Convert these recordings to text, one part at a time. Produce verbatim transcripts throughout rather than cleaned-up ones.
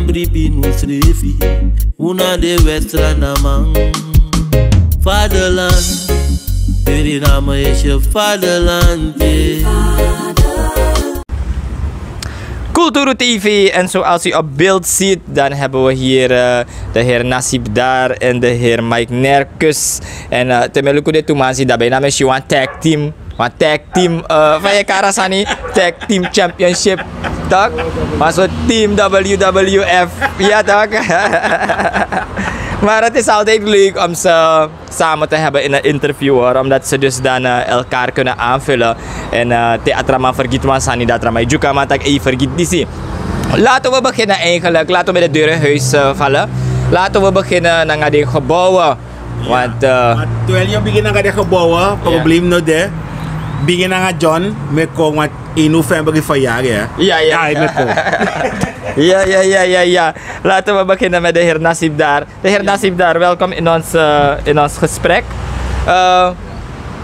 Bribi nu srefi, una de westra na man. Vaderland, Suriname is je vaderland, yeah. Kulturu T V, en zoals u op beeld ziet, dan hebben we hier eh, de heer Nasib Dar en de heer Mike Nerkus. En eh, te mi luku de tu man si, dan ben na mi si wan tag team. Wan tag team, eh, fa yu e kari a sani, tag team championship, toch? Maar zo team W W F, ja toch? Maar het is altijd leuk om ze samen te hebben in een interview, hoor, omdat ze dus dan eh, elkaar kunnen aanvullen. En eh, te a tra man vergiet wan sani, dan a tra man e dyuka man taki: "Ei, vergiet disi." Laten we beginnen eigenlijk. Laten we met de deur in huis eh, vallen. Laten we beginnen nanga den gebouwen. Want eh, Maar terwijl je begint aan de gebouwen, probleem no de. Begin aan John, met kom, want één november is verjaardag, hè? Ja, ja. Ja, hij met kom. Ja, ja, ja, ja, ja. Laten we beginnen met de heer Nasib Dar. De heer Nasib Dar, welkom in ons, eh, in ons gesprek. Eh,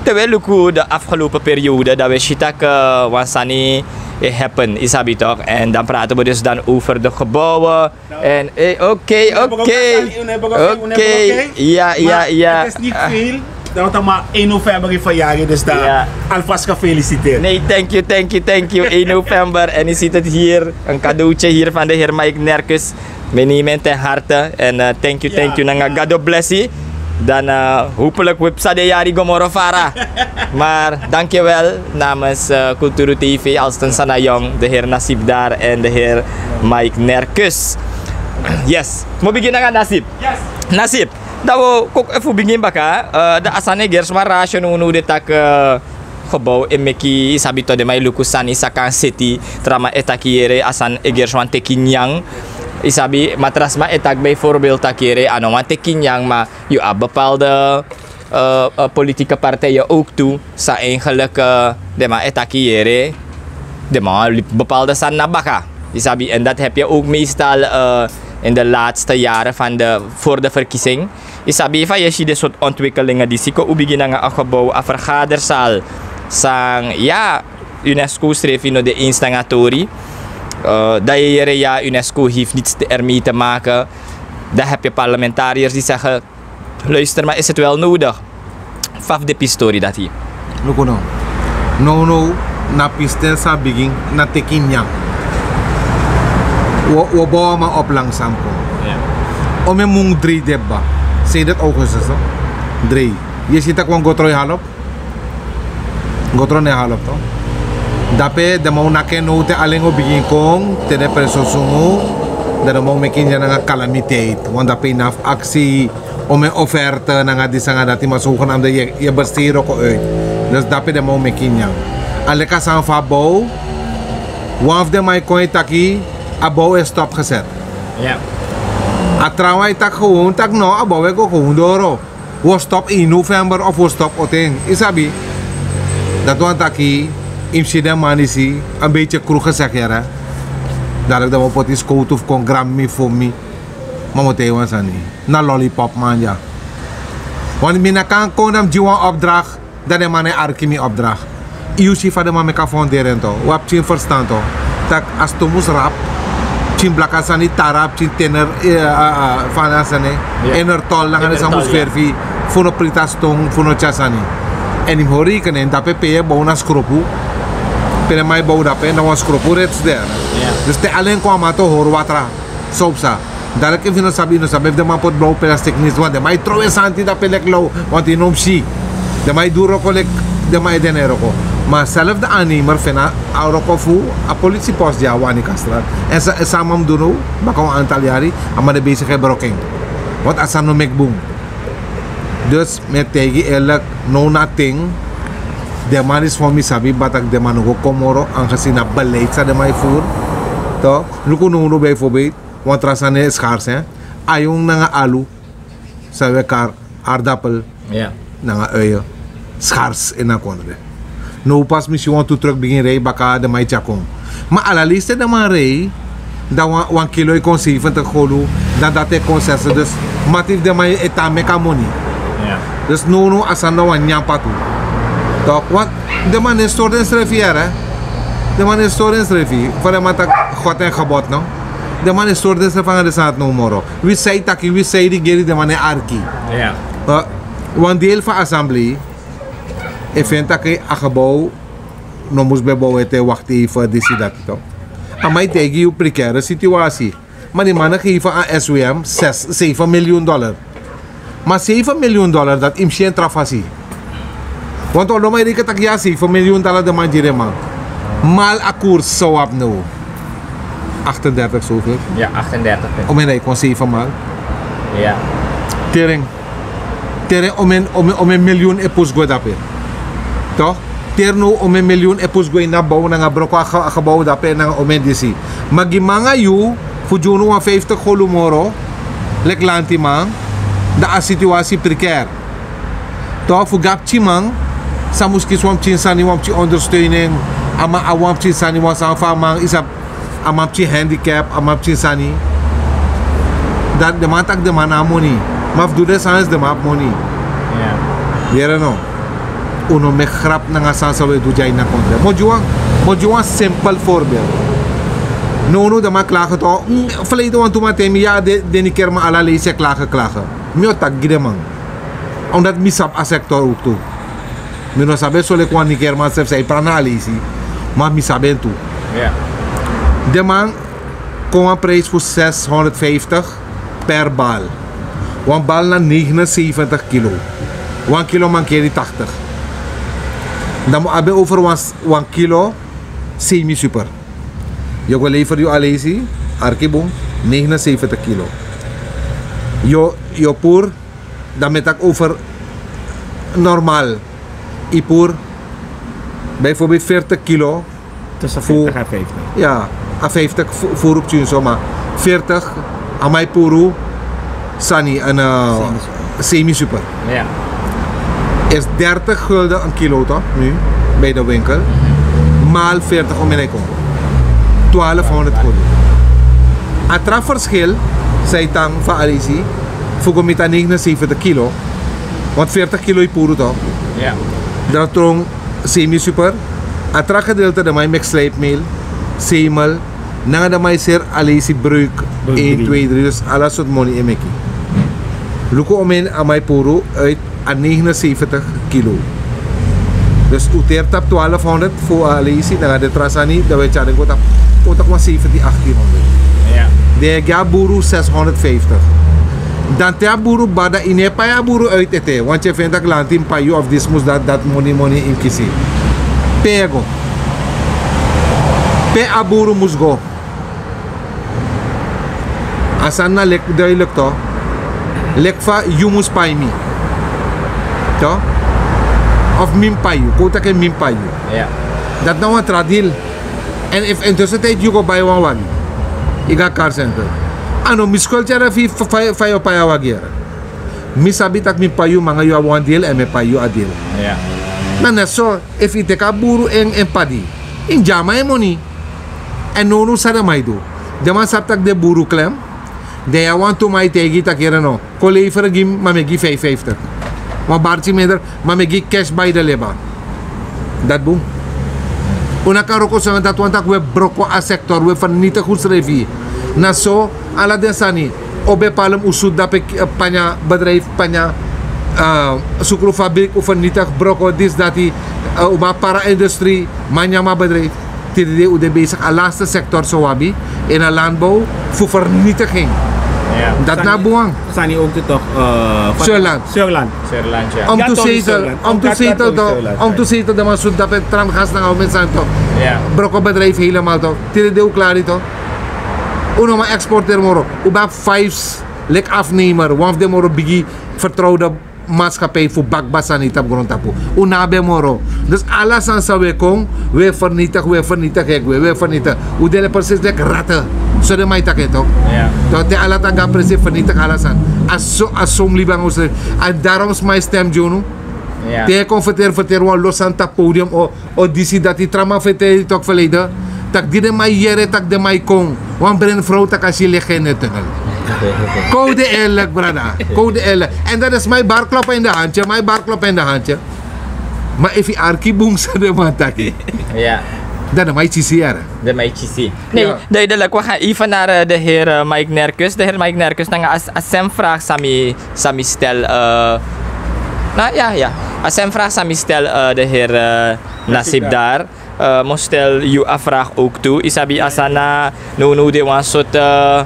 te we luku de afgelopen periode, dat we shitak eh, wan sani e happen, isabi toch? En dan praten we dus dan over de gebouwen. En eh, oké, oké. Oké. Ja, ja, ja. Het is niet veel. Dan wordt maar één november in verjaardag, dus daar alvast gefeliciteerd. Nee, thank you, thank you, thank you. Één november. En u ziet het hier, een cadeautje hier van de heer Mike Nerkus. Mi neem en ten harte. En eh, thank you, thank you. Nanga God bless you. Dan eh, hopelijk we psa de yari go moro fara. Maar dankjewel namens eh, Kulturu T V, Alston Sanayong, de heer Nasib Dar en de heer Mike Nerkus. Yes, mo begin nanga Nasib. Yes. Nasib, dan we kok efu begin baka. Eh, dan a sani e geri sma rasi, no, no, de taki eh, gebouw e meki, sabi toch, den man e luku sani, saka seti, tra man e taki yere, a sani e geri sma teki nyan. Isabi, ma tra sma e taki bijvoorbeeld taki yere, a no man teki nyan, ma yu abi bepaalde eh, eh, politieke partijen ook tu, san eigenlijk eh, den man e taki yere, den man wan libi bepaalde sani na baka. Isabi, en dat heb je ook meestal eh, in de laatste jaren van de, voor de verkiezing. Isabi, fa yu e si den sortu ontwikkelingen disi, kon u begin nanga a gebouw, a vergaderzaal, san, ja, UNESCO srefi no de eens nanga tori. Eh, dan yu e yere, ja, UNESCO heeft niets ermee te maken. Dan heb je parlementariërs die zeggen: "Luister, maar is het wel nodig?" Fa fu den pisi tori dati. Luku no. No, no, na pisten sa bigin, na teki nyan. Wo, wo bow a man op langzaam kon. Ja. Omeni mun drei de kba. Sinds augustus, no? Drei. Yu e si taki wan gotro e halop? Gotro no e halop, toch? Dape den man o naki en now te alen o bigin kon, te den prensi o sungu, dan den man o meki nyan nanga kalamiteit. Want dape yu no abi aksi, omeni offerte nanga disi nanga dati, ma zogenaamde yu e, yu e bestei wroko uit. Dus dape den man o meki nyan. A leki a sani fu a bow, wan fu den man e kon e taki a bow e stopgezet. Ja. A trawan e taki gewoon taki no, a bow e go gewoon doro. Wi o stop één november of wi o stop oten, yu sabi. Dati wani taki, yu mus si den man disi, een beetje kru gezegd, yere. Dadelijk den man o poti skowtu fu kon granmi fu mi. Ma mi o taigi wan sani. Na lollipop man dya. Want mi no kan kon dan mi gi wan opdracht, dan den man no e arki mi opdracht. Yu si fa den man meki a fondering, toch? Wi abi pikin verstand, toch? Taki a ston mus rap, pikin blaka sani, tara, pikin tener, eh, eh, eh, fa na sani, enertol, nanga den sani mus verfi, fu no priti a ston, fu no tyari sani. Èn yu mus hori rekening, dape pe yu e bow na skropu, pe den man e bow dape, na wan skropu reeds de. Dus te alen kon a man to hori watra, so psa. Dadelijk efu yu no sabi, yu no sabi efu den man poti blaw plastic nisi, want den man e trowe santi dape leki law, want yu no mus si. Den man e du wroko leki den man e de na wroko. Ma a selfde aannemer feni a wroko fu a politiepost di a Wanikastrat. Èn san, san a man mus du now, baka wan aantal yari, a man de bezig e broko en. Want a sani no meki bun. Dus mi e taigi yu eerlijk, now na ten, den man disi fu mi sabi, ma taki den man no go kon moro, aangezien a beleid san den man e voer. Toch? Luku now, now bijvoorbeeld, wan tra sani e schaars, hè. Ayong nanga alu, san wi e kari aardappel, nanga uien, schaars ini a kondre. Now pas mi si wantu truck bigin rei baka, den man e tyari kon. Ma ala leisi te den man rei, dan wan, wan kilo e kon zeventig golu, dan dati e kon zestig. Dus mati fu den man e tan meki a moni. Dus now, now a sani na wan nyan patu. Toch, want den man no e sori densrefi, yere. Den man no e sori densrefi. Fa den man taki God en gebod, no? Den man e sori den srefi nanga den sani dati no moro. Wi sai taki wi sai rigeri den man e arki. Wan deel fu a asamblei e feni taki a gebou no mus ben bow ete, wakti even disi dati. A man e taigi yu precaire situasi. Ma di man e geven a swm sefin milyun dollar. Ma sefin milyun dollar dati yu mus si en tra fasi. Want ordo man e reken tak' ya sefin milyun dollar den man gi den man. Mal a koers san wi abi now. Achtendertig zoveel. Omeni a e kon sefin mal. Tering. Teren omen omen milyun e pusu go dape. Tok'? Teri now omen milyun e pusu go ini a bow nanga broko a gebou dape nanga omen disi. Ma gi mi nanga yu fu gi unu wan fiftig golu moro leki lantiman, dan a situasi preker. Tok'? Fu gi a pikinman san mus kisi wan pikin sani, wan pikin ondersteuning, a man abi wan pikin sani, wan sani fu a man yu sabi, a man pikin handicap, a man pikin sani. Dan den man taki den man no abi moni. Ma fu du den sani disi den man abi moni. Yere no? Un no meki grapu nanga a sani san un e du dya ini a kontre. Mi o gi wan mi o gi wan simpel voorbeeld. Nownow den man klage tok'. Ferleide wantu man taigi mi ya, den nikerman ala leisi e klage klage. Mi o taki gi den man. Omdat mi sabi a sektor owktu. Mi no sabi en soleki wan nikerman srefi san e prana a leisi. Ma mi sabi en tu. Den man kon wan prijsi fu zeshonderdvijftig per bal. Wan bal na negenenzeventig kilo. Wan kilo mankeri tachtig. Dan mi o abi en over wan kilo semi super. Yu o go lever yu a leisi. Arki bun. Negenenzeventig kilo. Yu o puru. Dan mi e taki over normal. Yu puru bijvoorbeeld veertig kilo. Fu ya, a vijftig furu pikin so ma veertig a man e puru sani en semi super. Is dertig gulden en kilo tok' nu bij de winkel. Maal veertig om en hij kon twaalfhonderd gulden. A tra verschil. San e tan fu a leisi fu go miti a negenenzeventig kilo. Want veertig kilo e puru tok'. Dan a tron semi super. A tra gedeelte den man e meki slijpmeel, semel, nanga den man e seri a leisi breuk. Een twee drie dus ala sortu moni e meki. Luku omen a man e puru uit a negenenzeventig kilo. Dus un teri tapu twaalfhonderd fu a leisi nanga den tra sani dan un e tyari den go tapu. Un taki wan sefenti achttienhonderd. Den e gi a buru zeshonderdvijftig. Dan te a buru bada yu no e pai a buru uit ete want yu e feni tak' lanti mus pai yu of disi mus dati dati moni moni yu mus kisi. Pe yu e go? Pe a buru mus go? A sani na leki duidelik to. Leki fa yu mus pai mi to. Of mi mus pai yu kon un taki en mi mus pai yu. Dati na wan tra dil. Èn efu en tussentijd yu go bai wan wagi, yu go na karcenter. A no mi skulti yere fu yu fa yu o pai a wagi yere. Mi sabi tak' mi pai yu ma nanga yu abi wan dil èn mi e pai yu a dil. Na net so efu yu teki a buru en en padi, yu mus gi a man en moni. Èn nownow san den man e du, den man sabi tak' den buru klem. Den ya wantu man e taigi yu tak' yere no, kon lefere gi mi ma mi e gi yu vijfvijftig. Wan barki minder ma mi e gi yu cash bai de leba. Dati bun. Un no kan wroko so nanga dati wani tak' un e broko a sektor un e fernitigi unsrefi. Na so ala den sani. Un ben palem un sutu dape, panya bedrijfi panya, sukru fabrik un fernitigi broko disi dati. Un ben abi para industri, manyama bedrijfi. Tide dei un de besigi a laste sektor san un abi ini a landbow fu fernitigi en. Dati na a bun wan. Sani owktu tok'. Surland. Surland. Om tu setel om tu setel tok'. Om tu setel den man sutu dape trangas nanga omen sani tok'. Broko bedrijfi helemal tok'. Tide dei un klari tok'. Un no man eksporteri moro. Un ben abi fives leki afnemer wan fu den moro bigi fertrowde maskapei fu bakba sani tapu grontapu. Un no abi en moro. Dus ala sani san un e kon, un e fernitigi un e fernitigi heki un e fernitigi. Un de presis leki rate. So den man e taki en tok'. Dan te ala taki a presi e fernitigi ala sani. A so a so mus libi nanga unsrefi. Èn darom sma e stem gi unu. Te yu e kon ferteri ferteri wan lo sani tapu podium o o disi dati tra man fete yu tok' ferleide. Tak' di den man yere tak' den man e kon wan brenfrow tak' a si legi en ne tengel. Kon un de erliki brada. Kon un de erliki. Èn dan den sma e barklopu en de hantye man e barklopu en de hantye. Ma efu yu arki bun san den man taki. Dan de maitisi yere. De maitisi. Nee, duidelijk. We gaan even naar eh, de heer eh, Mike Nerkus. De heer Mike Nerkus, dan a, a sem vraag sami, sami stel. Eh, nou ja, ja. A sem vraag sami stel eh, de heer eh, Nasib daar. Eh, mostel yu a vraag ook toe. Isabi asana, no, no, de wan sort eh,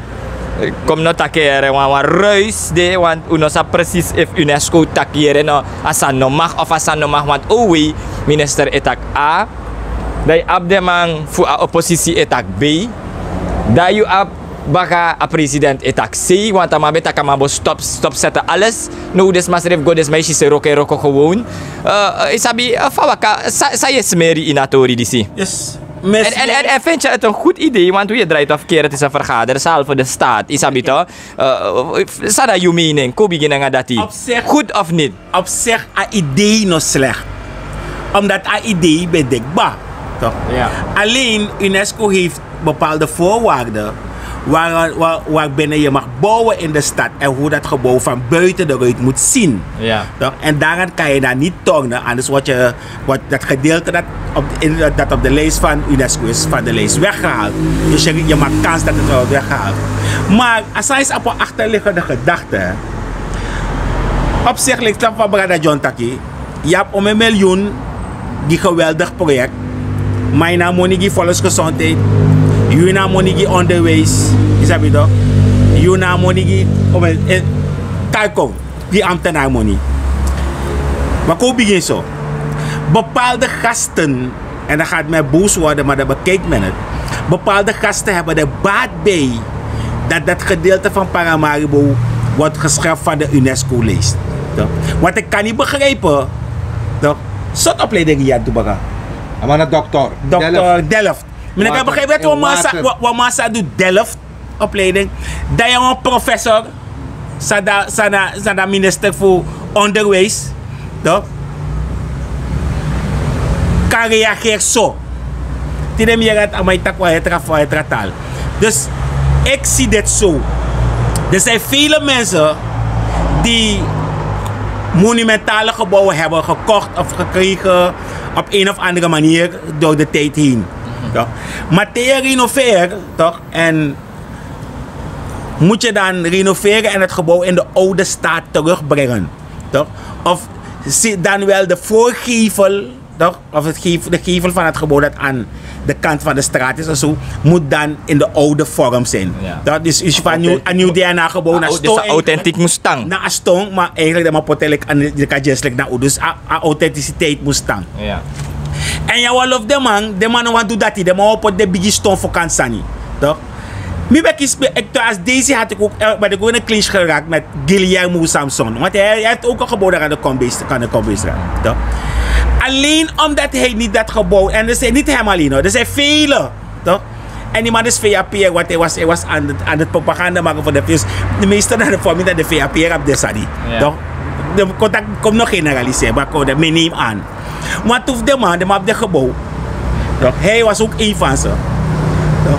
kom no takere, wan, wan ruis de, want uno sa precies if UNESCO takere no, asan no mag of asan no mag, want owi minister etak a. Dan yu abi den man fu a oppositie e taki b. Dan yu abi baka a president e taki c, want a man ben taki a man bo stop, stop sete alles. No, den sma srefi go, den sma e si se roko e roko gewoon. Eh, yu sabi eh, fa waka, san yu e smeri ini a tori disi? Èn èn èn èn findi yu eti en gud idee, want wi e drai tu a ferkeri, eti se vergader salvo de staat, yu sabi tu. San na yu mening? Kon wi bigin nanga dati. Gud of niti? Op zich a idee no slecht, omdat a idee ben dikba. Alleen UNESCO heeft bepaalde voorwaarden waar binnen je mag bouwen in de stad en hoe dat gebouw van buiten eruit moet zien. En daaraan kan je dan niet tornen, anders wordt je dat gedeelte dat op de lijst van UNESCO is van de lijst weggehaald. Dus je maakt kans dat het wordt weggehaald. Maar aside is op een achterliggende gedachte. Op zich lijkt het van Brada John taki, yu abi ome miljoen gi geweldig project, ma yu no abi moni gi volksgezondheid, yu no abi moni gi onderwijs, yu sabi tok, yu no abi moni gi, ome, eh, kalkon, gi ambtenaar moni. Ma kon wi bigin so, bepaalde gasten, en dan gaat men boos worden, maar dan bekijkt men het. Bepaalde gasten hebben er baat bij dat dat gedeelte van Paramaribo wordt geschrapt van de UNESCO-lijst. Want ik kan niet begrijpen, toch? Soort opleiding hier doe baka. A man na dokter. Dokter Delft. Mi no kan begrijpen dat wan man sa doe Delft opleiding. Dan yu wan professor, san na minister fu onderwijs, kan reageri so. Tide mi yere dati a man e taki wan hetra fu a hetra tal. Dus ik si diti so. Er zijn vele mensen die monumentale gebouwen hebben gekocht of gekregen op een of andere manier door de tijd heen. Maar te yu renoveri, toch? En moet je dan renoveren en het gebouw in de oude staat terugbrengen, toch? Of dan wel de voorgevel, toch? Of het gevel, de gevel van het gebouw dat aan de kant van de straat is of zo, moet dan in de oude vorm zijn. Dat is dus van nieuw DNA gebouw naar stone. Authentiek moet staan. Na a stone, maar eigenlijk dat man potelik aan de kajenslik na dus a authenticiteit moet staan. En yu wani lobi den man, den man no wani du dati, den man wani poti den bigi stone fu kan sani. Toch? Mi ben kisi, ik, toen als Daisy had ik ook, eh, ben ik ook in een clinch geraakt met Guillermo Samson. Want hij, hij heeft ook een gebouw daar aan de Kombeest, aan de Kombeestraat. Toch? Alleen omdat hij niet dat gebouw, en er zijn niet hem alleen hoor, er zijn vele. Toch? En die man is V A P'er, want hij was, hij was aan het, aan het propaganda maken voor de vis. De meeste naar de familie naar de V A P'er op de sani. Toch? De contact komt nog generaliseren, maar kom de, mijn neem aan. Want tu fu den man, den man abi den gebouw. Toch? Hij was ook een van ze. Toch?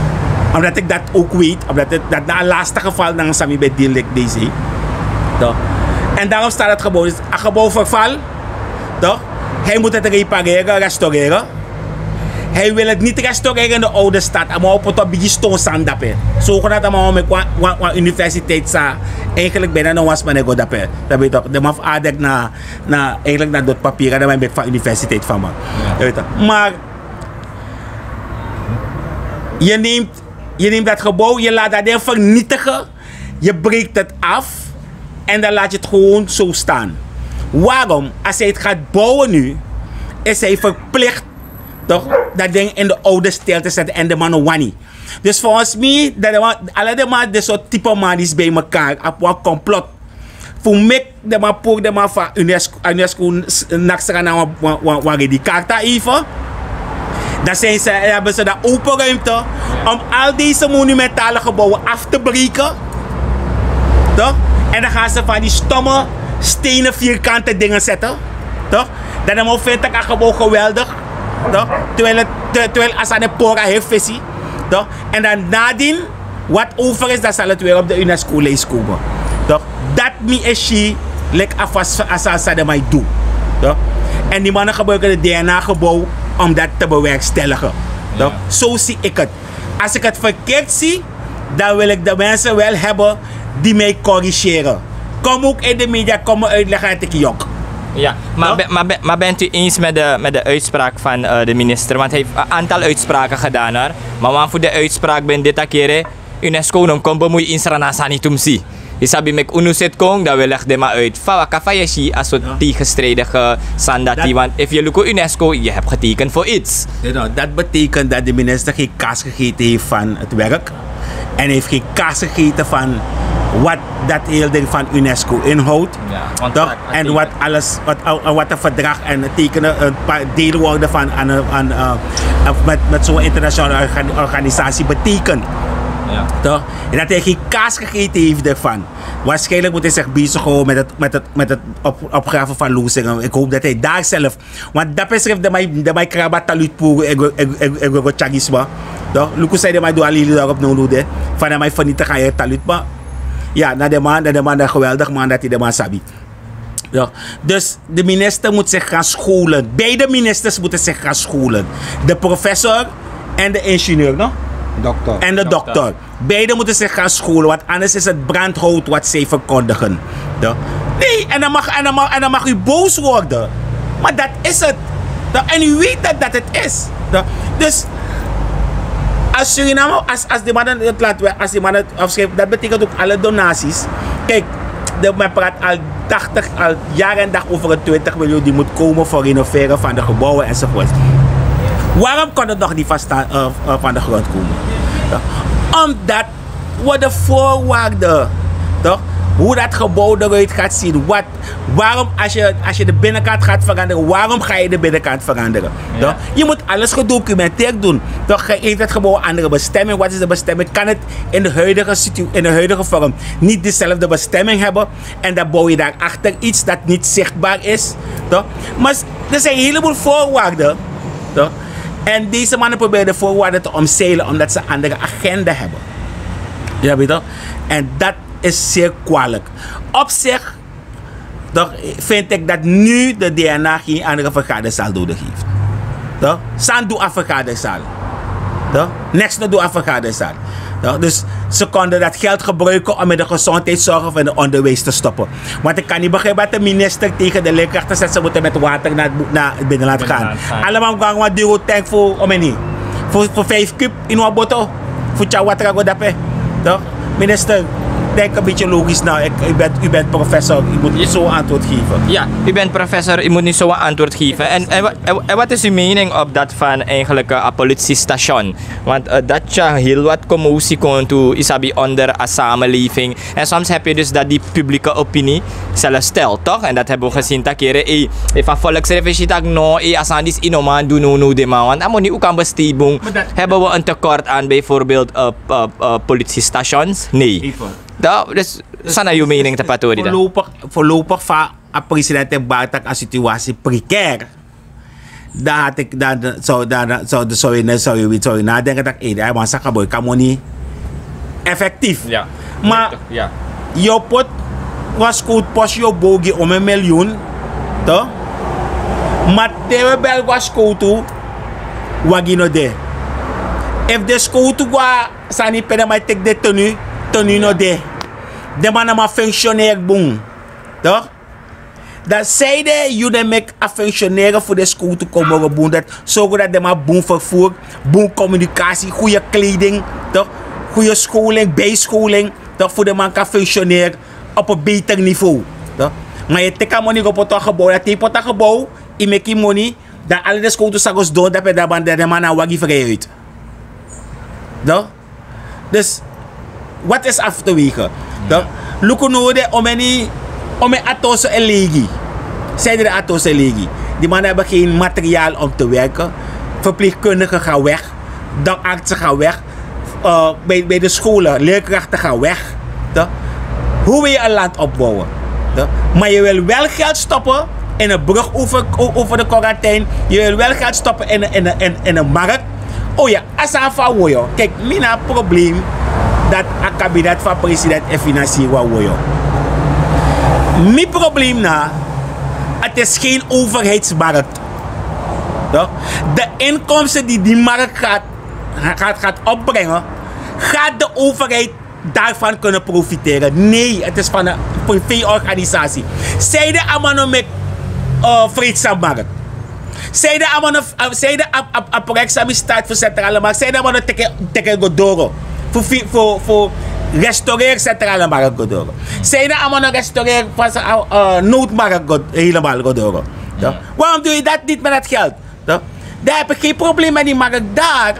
Omdat ik dat ook weet, omdat het, dat na een laatste geval nanga san mi ben deal like deze. Toch? En daarom staat het gebouw, dus a gebouw verval. Toch? Hij moet het repareren, restaureren. Hij wil het niet restaureren in de oude stad. A man wani poti wan bigi stone sani dape. Zogenaamd a man wani meki wan, wan, wan universiteit san eigenlijk bijna no wan sma no e go dape. Dan ben je toch, den man fu Adek na na, eigenlijk na doti papira, dan man e meki fa universiteit fa man. Maar je neemt, je neemt dat gebouw, je laat dat ding vernietigen, je breekt het af en dan laat je het gewoon zo staan. Waarom? Als hij het gaat bouwen nu, is hij verplicht toch dat ding in de oude stijl te zetten en de man no wani. Dus volgens mij, dat de man, ala den man, den sortu type man disi bij elkaar, abi wan complot fu meki den man puru den man fu a UNESCO, UNESCO, naksra na wan, wan, wan, wan redi karta even. Dan zijn ze, hebben ze dan open ruimte om al deze monumentale gebouwen af te breken. Toch? En dan gaan ze van die stomme stenen vierkante dingen zetten. Toch? Dan de man vindt dat gebouw geweldig. Toch? Terwijl het, terwijl a sani puru a heri fesi. Toch? En dan nadien, wat over is, dan zal het weer op de UNESCO-lijst komen. Toch? Dat mi e si, like a fasi a sani san den man e du. Toch? En die mannen gebruiken de DNA-gebouw om dat te bewerkstelligen. Zo zie ik het. Als ik het verkeerd zie, dan wil ik de mensen wel hebben die mij corrigeren. Kom ook in de media, kom me uitleggen dat ik jok. Ja, maar, ben, maar, ben, maar bent u eens met de, met de uitspraak van uh, de minister? Want hij heeft een aantal uitspraken gedaan hoor. Maar want voor de uitspraak ben dit akere UNESCO no kon bemoei insra na sani tumsi. Isabi mek unu set kon, dan we leg de ma uit. Fa waka fa yesi a soort tegenstrijdige sandati. Want if je luku UNESCO, je hebt getekend voor iets. Dat betekent dat de minister geen kaas gegeten heeft van het werk. En heeft geen kaas gegeten van wat dat heel ding van UNESCO inhoudt. Toch? En wat alles, wat, wat een verdrag en tekenen een paar deelwoorden van aan, aan, uh, met, met zo'n internationale organisatie betekent. Toch? En dat hij geen kaas gegeten heeft ervan. Waarschijnlijk moet hij zich bezighouden met het, met het, met het op, opgraven van lozingen. Ik hoop dat hij daar zelf. Want dat beschrijft de mij, de mij kraba talut puru, ego chagisma. Toch? Luku zei de mij doe alili daarop no no de. Van de mij vernietig aan je talutma. Ja, na de man, na de man, een geweldig man dat hij de man sabi. Ja. Dus de minister moet zich gaan scholen. Beide ministers moeten zich gaan scholen. De professor en de ingenieur, no? Dokter. En de dokter. Beide moeten zich gaan scholen, want anders is het brandhout wat zij verkondigen. Nee, en dan mag, en dan mag, en dan mag u boos worden. Maar dat is het. En u weet dat dat het is. Dus als Suriname, als, als die mannen het laten, als die mannen het afschrijven, dat betekent ook alle donaties. Kijk, de, men praat al tachtig, al jaren en dag over een twintig miljoen die moet komen voor renoveren van de gebouwen enzovoort. Waarom kon het nog niet van, uh, uh, van de grond komen? Omdat worden voorwaarden, toch? Hoe dat gebouw eruit gaat zien. Wat, waarom, als je, als je de binnenkant gaat veranderen, waarom ga je de binnenkant veranderen? Toch? Je moet alles gedocumenteerd doen. Toch? Heeft het gebouw een andere bestemming? Wat is de bestemming? Kan het in de huidige, situ in de huidige vorm niet dezelfde bestemming hebben? En dan bouw je daarachter iets dat niet zichtbaar is. Toch? Maar er zijn een heleboel voorwaarden. Toch? En deze mannen proberen de voorwaarden te omzeilen omdat ze een andere agenda hebben. Ja, weet je? En dat is zeer kwalijk. Op zich, toch, vind ik dat nu de D N A geen andere vergaderzaal nodig heeft. Toch? San doe a vergaderzaal. Toch? Niks no doe a vergaderzaal. Toch? Dus ze konden dat geld gebruiken om in de gezondheidszorg of in het onderwijs te stoppen. Want ik kan niet begrijpen dat de minister tegen de leerkrachten zegt ze moeten met water naar het, naar het binnenland gaan. Allemaal gaan wat duo tank voor om en niet. Voor, voor vijf kub in een boto. Voor tja water go dape. Toch? Minister, denk een beetje logisch nou. Ik, u, bent, u bent professor, u moet niet zo antwoord geven. Ja, u bent professor, u moet niet zo antwoord geven. En, en, en, en wat is uw mening op dat van eigenlijk uh, a politiestation? Want uh, dat je heel wat commotie kon toe, isabi onder a samenleving. En soms heb je dus dat die publieke opinie zelf stelt, toch? En dat hebben we gezien, takere, ey, if a volksrevisie tak no, ey, a sani disi no man doen, no, no, de man. Want a moni u kan besteden, hebben we een tekort aan bijvoorbeeld uh, uh, uh, politiestations? Nee. Dus, sana uw mening te patori dan? Voorlopig, voorlopig fa a president en batak a situatie precair. Dan had ik, dan zou, dan zou, zou je, zou je, zou je nadenken dat ede, hij was een geboy kamoni effectief. Maar je pot was goed post je bogi om een miljoen, toch? Maar te we bel was goed toe, wagi no de. If de school toe gwa sani pede maar tek de tenue, tenue no de. De man na man functioneer bun, toch? Dan zei de yu den meki a functioneren voor de school te komen gebunderd. Zorgen dat de man boen vervoer, boen communicatie, goede kleding, toch? Goede scholing, bijscholing, toch? Voor de man kan functioneren op een beter niveau, toch? Maar je teka moni go poto gebouw, dat te poto gebouw, i meki moni, dan alle de school to sagos door, dat de man na wagi vrij uit. Toch? Dus wat is af te wegen? Luku no de omeni, omen atoso en legi. Zij de atoso en legi. Die mannen hebben geen materiaal om te werken. Verpleegkundigen gaan weg. Dagartsen gaan weg. Uh, bij, bij de scholen, leerkrachten gaan weg. Toch? Hoe wil je een land opbouwen? Toch? Maar je wil wel geld stoppen in een brug over, over de quarantaine. Je wil wel geld stoppen in, in, in, in een markt. Oh ja, a sani fu a woyo. Kijk, mi na a probleem dat a kabinet fu a president e finansiri wan woyo. Mi probleem na, het is geen overheidsmarkt. De inkomsten die die markt gaat, gaat, gaat opbrengen, gaat de overheid daarvan kunnen profiteren? Nee, het is van een privéorganisatie. Zij de Amano met uh, vreedzaam markt. Zij de Amano, zij de Aporeksami staat voor centrale markt. Zij de Amano teken Godoro. Voor restaureer centrale markt Godoro. Zij de Amano restaureer van uh, noodmarkt helemaal Godoro. Waarom doe je dat niet met dat geld? Toch? Dan heb ik geen probleem met die markt daar.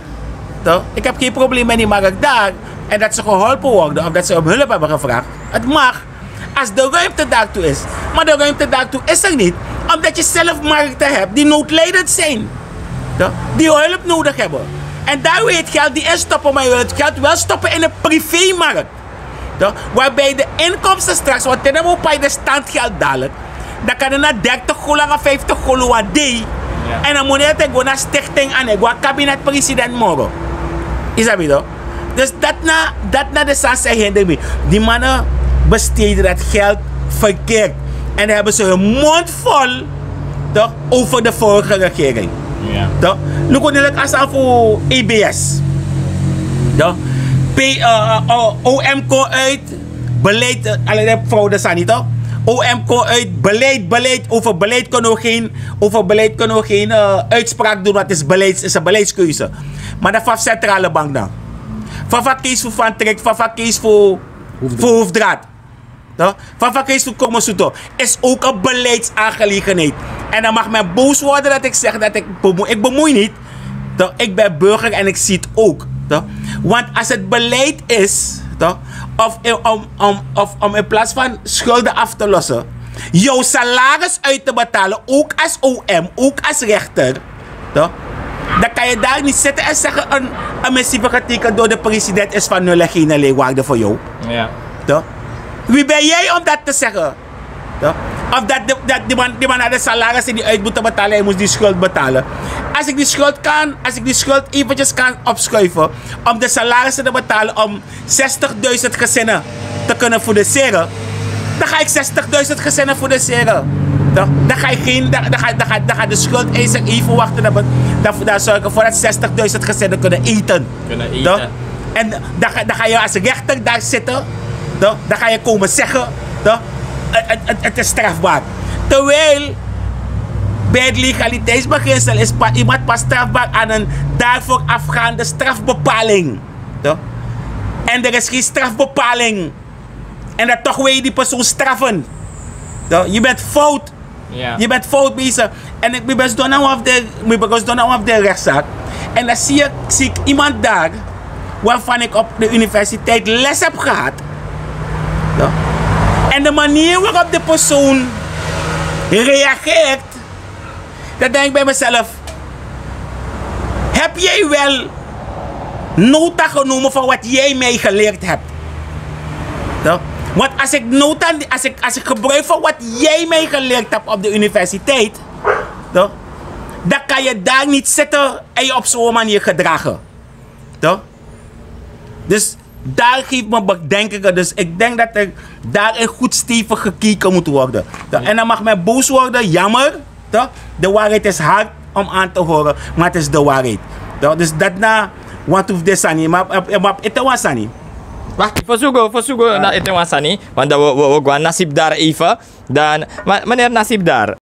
Toch? Ik heb geen probleem met die markt daar. En dat ze geholpen worden of dat ze om hulp hebben gevraagd. Het mag. Als de ruimte daartoe is. Maar de ruimte daartoe is er niet. Omdat je zelf markten hebt die noodlijdend zijn. Toch? Die hulp nodig hebben. En daar wil je het geld niet in stoppen, maar je wil het geld wel stoppen in een privémarkt. Toch? Waarbij de inkomsten straks, want dan moet je de standgeld dadelijk. Dan kan het naar dertig gulden, naar vijftig gulden wat day. En dan moet je het gewoon naar stichting aan, gewoon kabinet president morgen. Is dat niet toch? Dus dat na, dat na de sens zijn hinder me. Die mannen besteden dat geld verkeerd. En dan hebben ze hun mond vol toch, over de vorige regering. Toch? Nu kon ik als voor E B S. Toch? P, uh, O M kon uit beleid, alleen de fraude sani toch? O M kon uit beleid, beleid, over beleid kunnen we geen, over beleid kunnen we geen uh, uitspraak doen, want het is, beleid, is een beleidskeuze. Maar dan van centrale bank dan. Van van case voor van trek, van van case voor, voor hoofddraad. Toch? Van van case voor komen zoeten is ook een beleidsaangelegenheid. En dan mag men boos worden dat ik zeg dat ik bemoei, ik bemoei niet. Toch? Ik ben burger en ik zie het ook. Toch? Want als het beleid is, toch? Of, om, om, of om in plaats van schulden af te lossen, jouw salaris uit te betalen, ook als O M, ook als rechter. Toch? Dan kan je daar niet zitten en zeggen een, een missieve getekend door de president is van nul en geen waarde voor jou. Toch? Wie ben jij om dat te zeggen? Toch? Of dat, de, dat die, man, die man naar de salarissen die uit moeten betalen, hij moest die schuld betalen. Als ik die schuld kan, als ik die schuld eventjes kan opschuiven om de salarissen te betalen om zestigduizend gezinnen te kunnen financieren, dan ga ik zestigduizend gezinnen financieren. Dan, dan ga ik geen, dan, dan, ga, dan, ga, dan gaat de schuldeiser even wachten. Dan, dan, dan zorgen voor dat zestigduizend gezinnen kunnen eten. Kunnen eten. En dan, dan ga je als rechter daar zitten. Dan, dan ga je komen zeggen, dan, het, het, het is strafbaar. Terwijl bij het legaliteitsbeginsel is pa, iemand pas strafbaar aan een daarvoor afgaande strafbepaling. Toch? En er is geen strafbepaling. En dat toch wil je die persoon straffen. Toch? Je bent fout. Je bent fout bezig. En ik ben best dona of de, ik ben best dona of de rechtszaak. En dan zie ik, zie ik iemand daar waarvan ik op de universiteit les heb gehad. Toch? En de manier waarop de persoon reageert, dan denk ik bij mezelf: heb jij wel nota genomen van wat jij mij geleerd hebt? Toch? Want als ik, nota, als, ik, als ik gebruik van wat jij mij geleerd hebt op de universiteit, toch, dan kan je daar niet zitten en je op zo'n manier gedragen. Toch? Dus daar geeft me bedenkingen. Dus ik denk dat er daarin goed stevig gekeken moet worden. Toch? En dan mag men boos worden, jammer. Toch? De waarheid is hard om aan te horen, maar het is de waarheid. Toch? Dus dat na want of de sani, maar ete wan sani. Wacht, verzoeken, verzoeken naar ete wan sani. Want dan we, we, we gaan nasib daar even. Dan, meneer Nasib daar.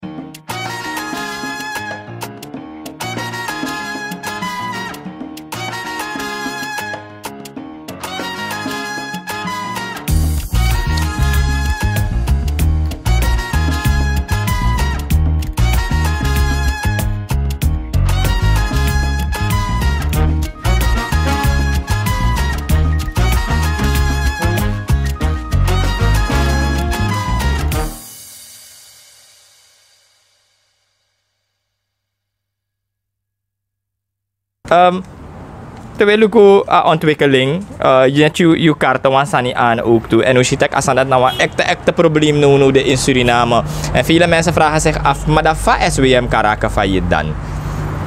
Terwijl luku a ontwikkeling, net yu karta wan sani aan ook tu en u si taki a sani dati na wan ekte ekte problem nownow de in Suriname. En vele mensen vragen zich af, maar dan fa S W M karaka fa yit dan?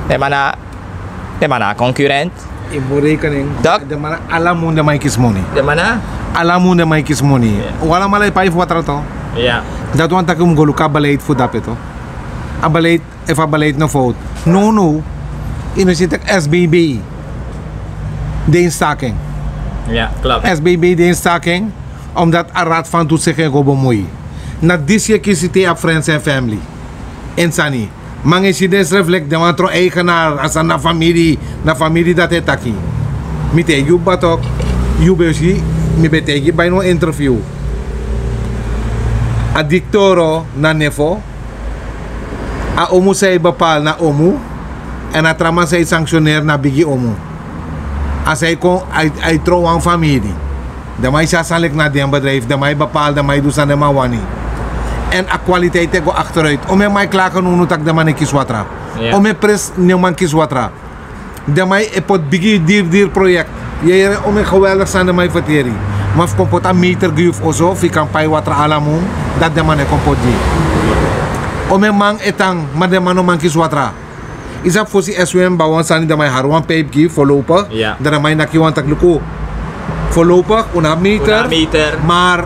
Den man na concurrent. In berekening. Den man na ala mun den man e kisi moni. Den man na ala mun den man e kisi moni. Wi alamala e pai fu watra to. Dati wani taki un mus go luku a beleid fu dape to. A beleid, efu a beleid no fout. Nownow, yu no si tak' sbb de ini staking. Sbb de ini staking, omdat a rad fantu segen go bemui. Na disi yu e kisi te yu abi friends en family. En sani, man e si den srefi leki den wan tron eigenar a sani na famiri. Na famiri dati e taki. Mi taigi yu batok, yu ben si, mi ben taigi bai na wan interview. A diktoro na nefo. A omu san e bepal na omu. Èn a tra man san e sanksioneri na bigi omu. A san e kon, a e tron wan famiri. Den man e si a sani leki na den bedrijfi, den man e bepal, den man e du san den man wani. Èn a kwaliteit e go akteruit. Omeni man e klage nownow tak' den man no e kisi watra. Omeni pres no man kisi watra. Den man e poti bigi diri diri proyekti. Yu e yere omeni geweldik sani den man e ferteri. Ma fu kon poti a meter gi yu fu oso fu yu kan pai watra ala mun, dati den man no e kon poti gi yu. Omeni man e tan, ma den man no man kisi watra. Yu sabi fosi swm bai wan sani, dan man e hari wan pijp gi yu forlopig. Dan man e naki wan taki luku, forlopig un no abi meter. Mar,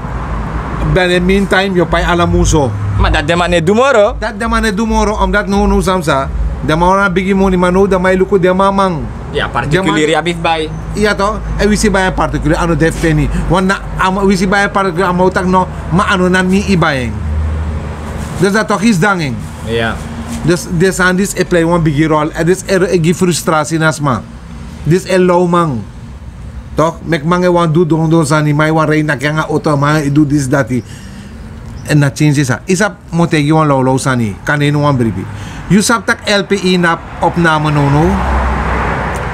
dan in meantime yu o pai ala mun so. Ma dati den man no e du moro. Dati den man no e du moro, omdati nownow san mi sa, den man wani a bigi moni. Ma now den man e luku den man man. Ya, partikuleri abi fu bai. Ya to. Èn wi si bai en partikuleri a no de fu feni. Wan na, a man, wi si bai en partikuleri a man o taki no, ma a no na mi e bai en. Dus dati toki yu sidon nanga en. Dus den sani disi e plei wan bigi rol. Èn disi e gi frustrasi na sma. Disi e law man. Tok' meki man e wani du dondon sani, man e wani rei naki nanga oto, man e du disi dati. Èn na tyinsi san yu sabi, mi o taigi yu wan lawlaw sani, kande yu no wani bribi. Yu sabi tak' lpi no abi opname nownow.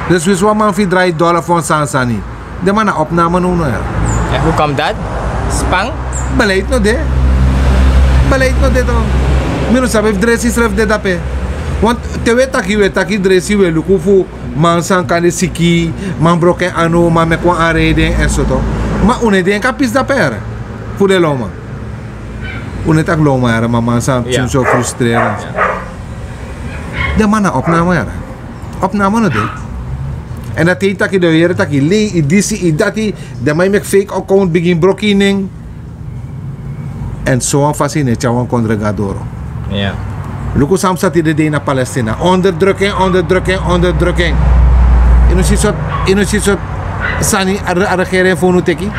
Dus winsi wan man fu yu drai dola fu wan sani sani, den man na opname nownow ya. Èn fu kam dati span? Beleid no de. Beleid no de to. Mi no sabi efu dresi srefi de dape. Want te wi e taki, wi e taki dresi, wi e luku fu man san kande siki, man broko en anu, man meki wan anreiding èn so to. Ma un no e denki a pisi dape ere. Fu den lawman. Un no e taki lawman ere, ma man san pikin so frustreren. Den man na opname ere. Opname no de. Èn dati e taki den o yere taki lei, yu disi, yu dati. Den man e meki fake account, bigin broko yu nen. Èn sowan fasi yu no e tyari wan kondre go na doro. Luku san psa tide dei na Palestina. Onderdruking, onderdruking, onderdruking. Yu no si sortu, yu no si sortu sani a regering fu unu teki.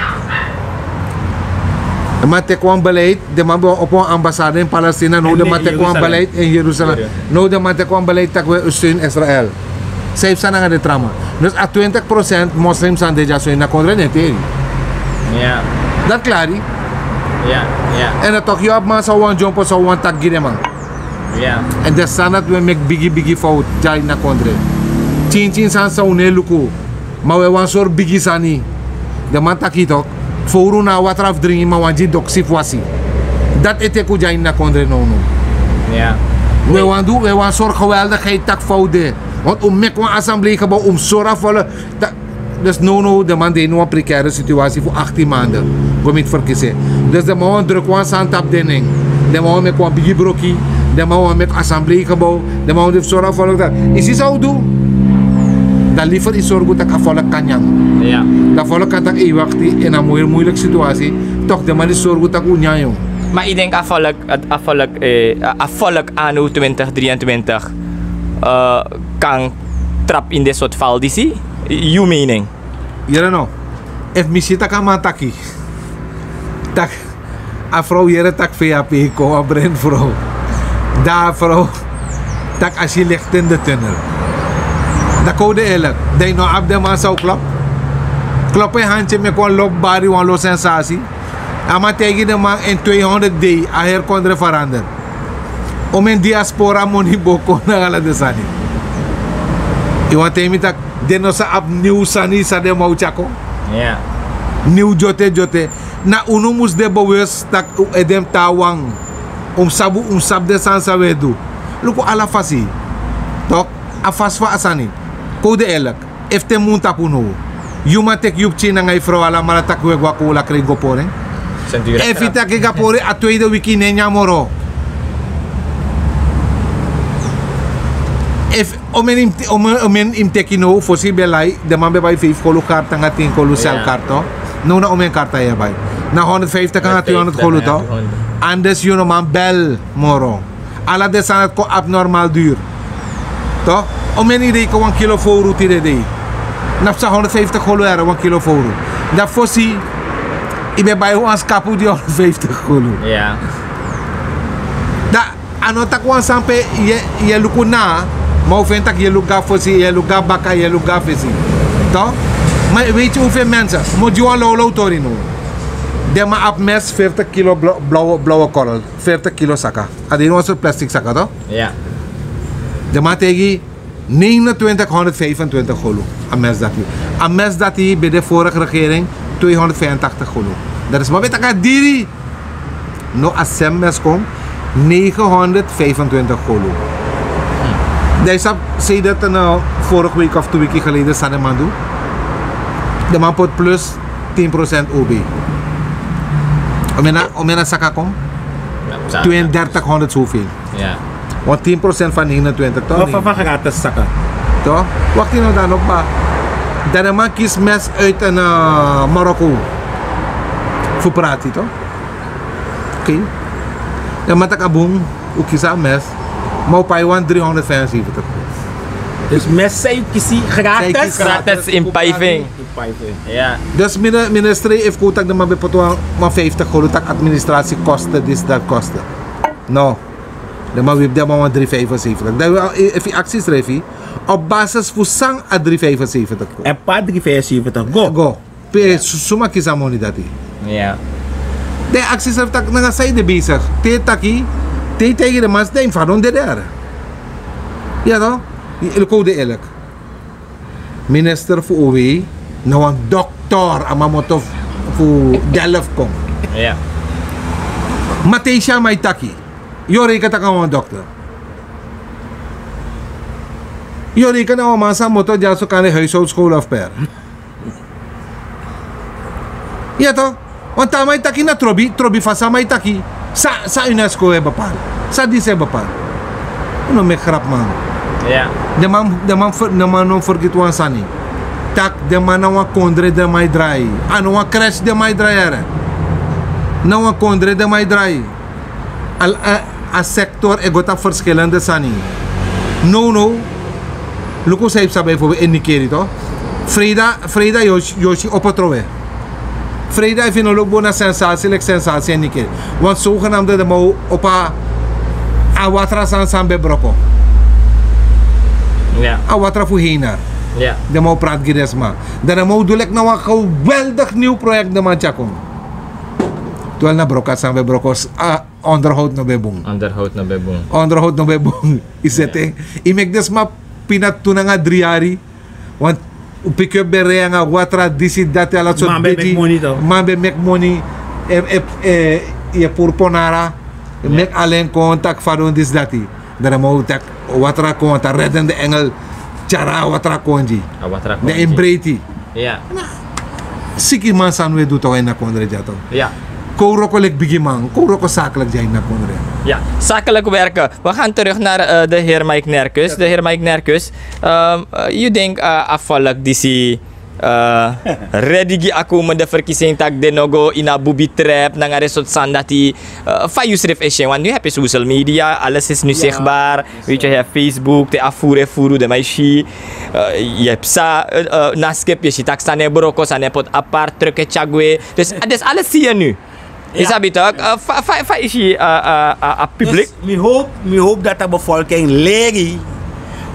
Den man teki wan beleid, den man ben opo wan ambassade in Palestina, now den man teki wan beleid in Jerusalem. Now den man teki wan beleid tak' wi e steun Israel. San yu psa nanga den tra man? Dus a twintig procent moslim san de dya so ini a kondre no e teri. Dati klari. Èn a toki yu abi man san wani dyompo, san wani taki gi den man. Èn den sani dati wi e meki bigi bigi fowtu dya ini a kondre. Tyintyin sani san un no e luku. Ma wi e wani sori bigi sani. Den man taki tok', fowru na a watra fu dringi, ma wan gi doksi fu wasi. Dati e teki un dya ini a kondre nownow. Wi e wani du, wi e wani sori geweldigheid tak' fa un de. Want un meki wan assemblee gebouw, un mus sori a volk. Dus nownow den man de ini wan precaire situasi fu achttien maanden. Go miti ferkisi. Dus den man wani druk wan sani tapu den nen. Den man wani meki wan bigi broki. Den man wani meki assemblee gebouw. Den man wani de fu sori a volk tak', yu si san un du. Dan liever yu sorgu tak' a volk kan nyan. Dan a volk kan taki yu wakti ini a moeilijk situatie. Toch den man disi sorgu tak' un nyan yu. Ma yu denki a volk, a volk, a volk anno twintig drieëntwintig kan trapu ini den sortu val disi? Yu mening? Yere no. Efu mi si tak' a man taki tak' a frow yere tak' fei ape e kon, wan bren frow. Dan a frow tak' a si licht in de tunnel. Dan kon un de eerlijk, dan yu no abi den man san o klop. Klop en handye, meki wan lobi bari, wan lo sensasi. A man taigi den man in tweehonderd dei a heri kondre verander. Omeni diaspora moni bo kon nanga ala den sani. Yu wani taigi mi tak' den no sa abi niw sani san den man o tyari kon? Niw dyote dyote. Na unu mus de bewust tak' un ede mus tan na wan. Un mus sabi, un mus sabi den sani san un e du. Luku ala fasi. Tok', a fasi fu a sani. Kon un de eerlijk. Efu te mun tapu now, yu man teki yu pikin nanga yu frow alamala tak' un e go a kowla krin go pori en. Efu yu taki go a pori, a tweede wiki yu no e nyan moro. Efu, omeni yu mus teki now, fosi yu ben lai, den man ben bai feifi kolu karti nanga tin kolu selkarti. Now na omeni karti yu e bai? Na honderdvijftig nanga tweehonderd kolu to. Anders yu no man bel moro. Ala den sani dati kon abnormaal duur. Toch? Omeni dei kon wan kilo foru tide dei. Na psa honderdvijftig golu era wan kilo foru. Dan fosi i ben bai wan skapu di honderdvijftig golu. Ya. Dan a no taki wan sani pe yu e luku na, ma un feni tak' yu e luku go na fosi, yu e luku go na baka, yu e luku go na fesi. Toch? Ma weet yu hoeveel mensen? Mi o gi wan lawlaw tori now. Den man abi mes, vertig kilo blauwe korrel, vertig kilo saka. A de ini wan sortu plastik saka, toch? Ya. Den man taigi yu negenentwintig honderdvijfentwintig golu. A mes dati, a mes dati ben de vorige regering tweehonderdvijfentachtig golu. Dati sma ben taki a diri. No, a sem mes kon negenhonderdvijfentwintig golu. Dan yu sabi, zei dat een vorige week of twee weken geleden san den man du. Den man poti plus tien procent OB. Omeni a saka kon? Tweeëndertighonderd zoveel. Want tien procent van negenentwintig, toch? Of van gratis saka. Toch? Wakti no, dan no, kba. Dan den man kisi mes uit een Marokko. Fu prati, toch? Oké. Den man taki a bun, un kisi a mes. Ma un pai wan driehonderdvijfenzeventig. Dus mes san yu kisi gratis? Gratis in pijfing. Dus minister, efu kon taki den man ben poti wan vijftig golu, taki administratiekosten, dit, dat kosten. No. Den man wipi den man wan drie vijfenzeventig. Dan efu yu aksi srefi, op basis fu san a drie vijfenzeventig go? En pa drie vijfenzeventig go? Go. Pe suma kisi a moni dati? Den aksi srefi tak' nanga san yu de bezig. Te taki, te yu taigi den man, dan yu fadon de dere. Ya toch? Yu luku un de eerlijk. Minister fu O W na wan dokter, a man moto fu Delft kon. Ma te yu si a man e taki, yu o reken tak' a wan dokter. Yu o reken na wan man san moto dyaso kan de huishoudschool of per. Ya toch? Want a man e taki na trobi, trobi fasi a man e taki. San UNESCO e bepaal? San disi e bepaal? Un no meki grap, man. Den man no fergiti wan sani. Tak' den man na wan kondre den man e drai. A no wan kresi den man e drai, here. Na wan kondre den man e drai. A sektor e go tapu verschillende sani. Nownow, luku san yu psa bijvoorbeeld in Nikeri, toch? Freida, freida yu o si opo trowe. Freida, efu yu no luku bun, na sensatie leki sensatie in Nikeri. Want zogenaamde den man o opo a watra sani san ben broko. A watra fu Hener. Den man o prati gi den sma. Dan den man o du leki na wan geweldig nieuw project den man tyari kon. Terwijl na broko a sani ben broko. Onderhoud no ben bun. Onderhoud no ben bun. Yu seti en. Yu meki den sma pina tu nanga dri yari. Want un piki yu ben rei nanga watra, disi, dati, ala sortu. Man ben meki moni. Yu e puru Ponara. Yu meki alen kon taki fadon disi, dati. Dan den man o taki watra kon, want a reddende engel tyari a watra kon gi den. Den e breiti. Sikiman sani un e du, toch, ini a kondre dya, toch? Kon wroko leki bigiman, kon wroko zakelijk dya ini a kondre. Zakelijk werken. We gaan terug naar de heer Mike Nerkus. De heer Mike Nerkus, yu denki a volk disi redi gi a komende verkiezing, tak' den no go ini a bubi trap nanga den sortu sani dati? Fa yu srefi e si en? Want nu heb je social media, alles is nu zichtbaar. Weet je, je hebt Facebook, te a furu e furu, den man e si. Yu e psa na skip, yu e si tak' sani e broko, sani e poti apart, truck e tyari gwe. Dus alles zie je nu. Yu sabi toch? Fa yu si a publiek? Mi hopu dati a bevolking leri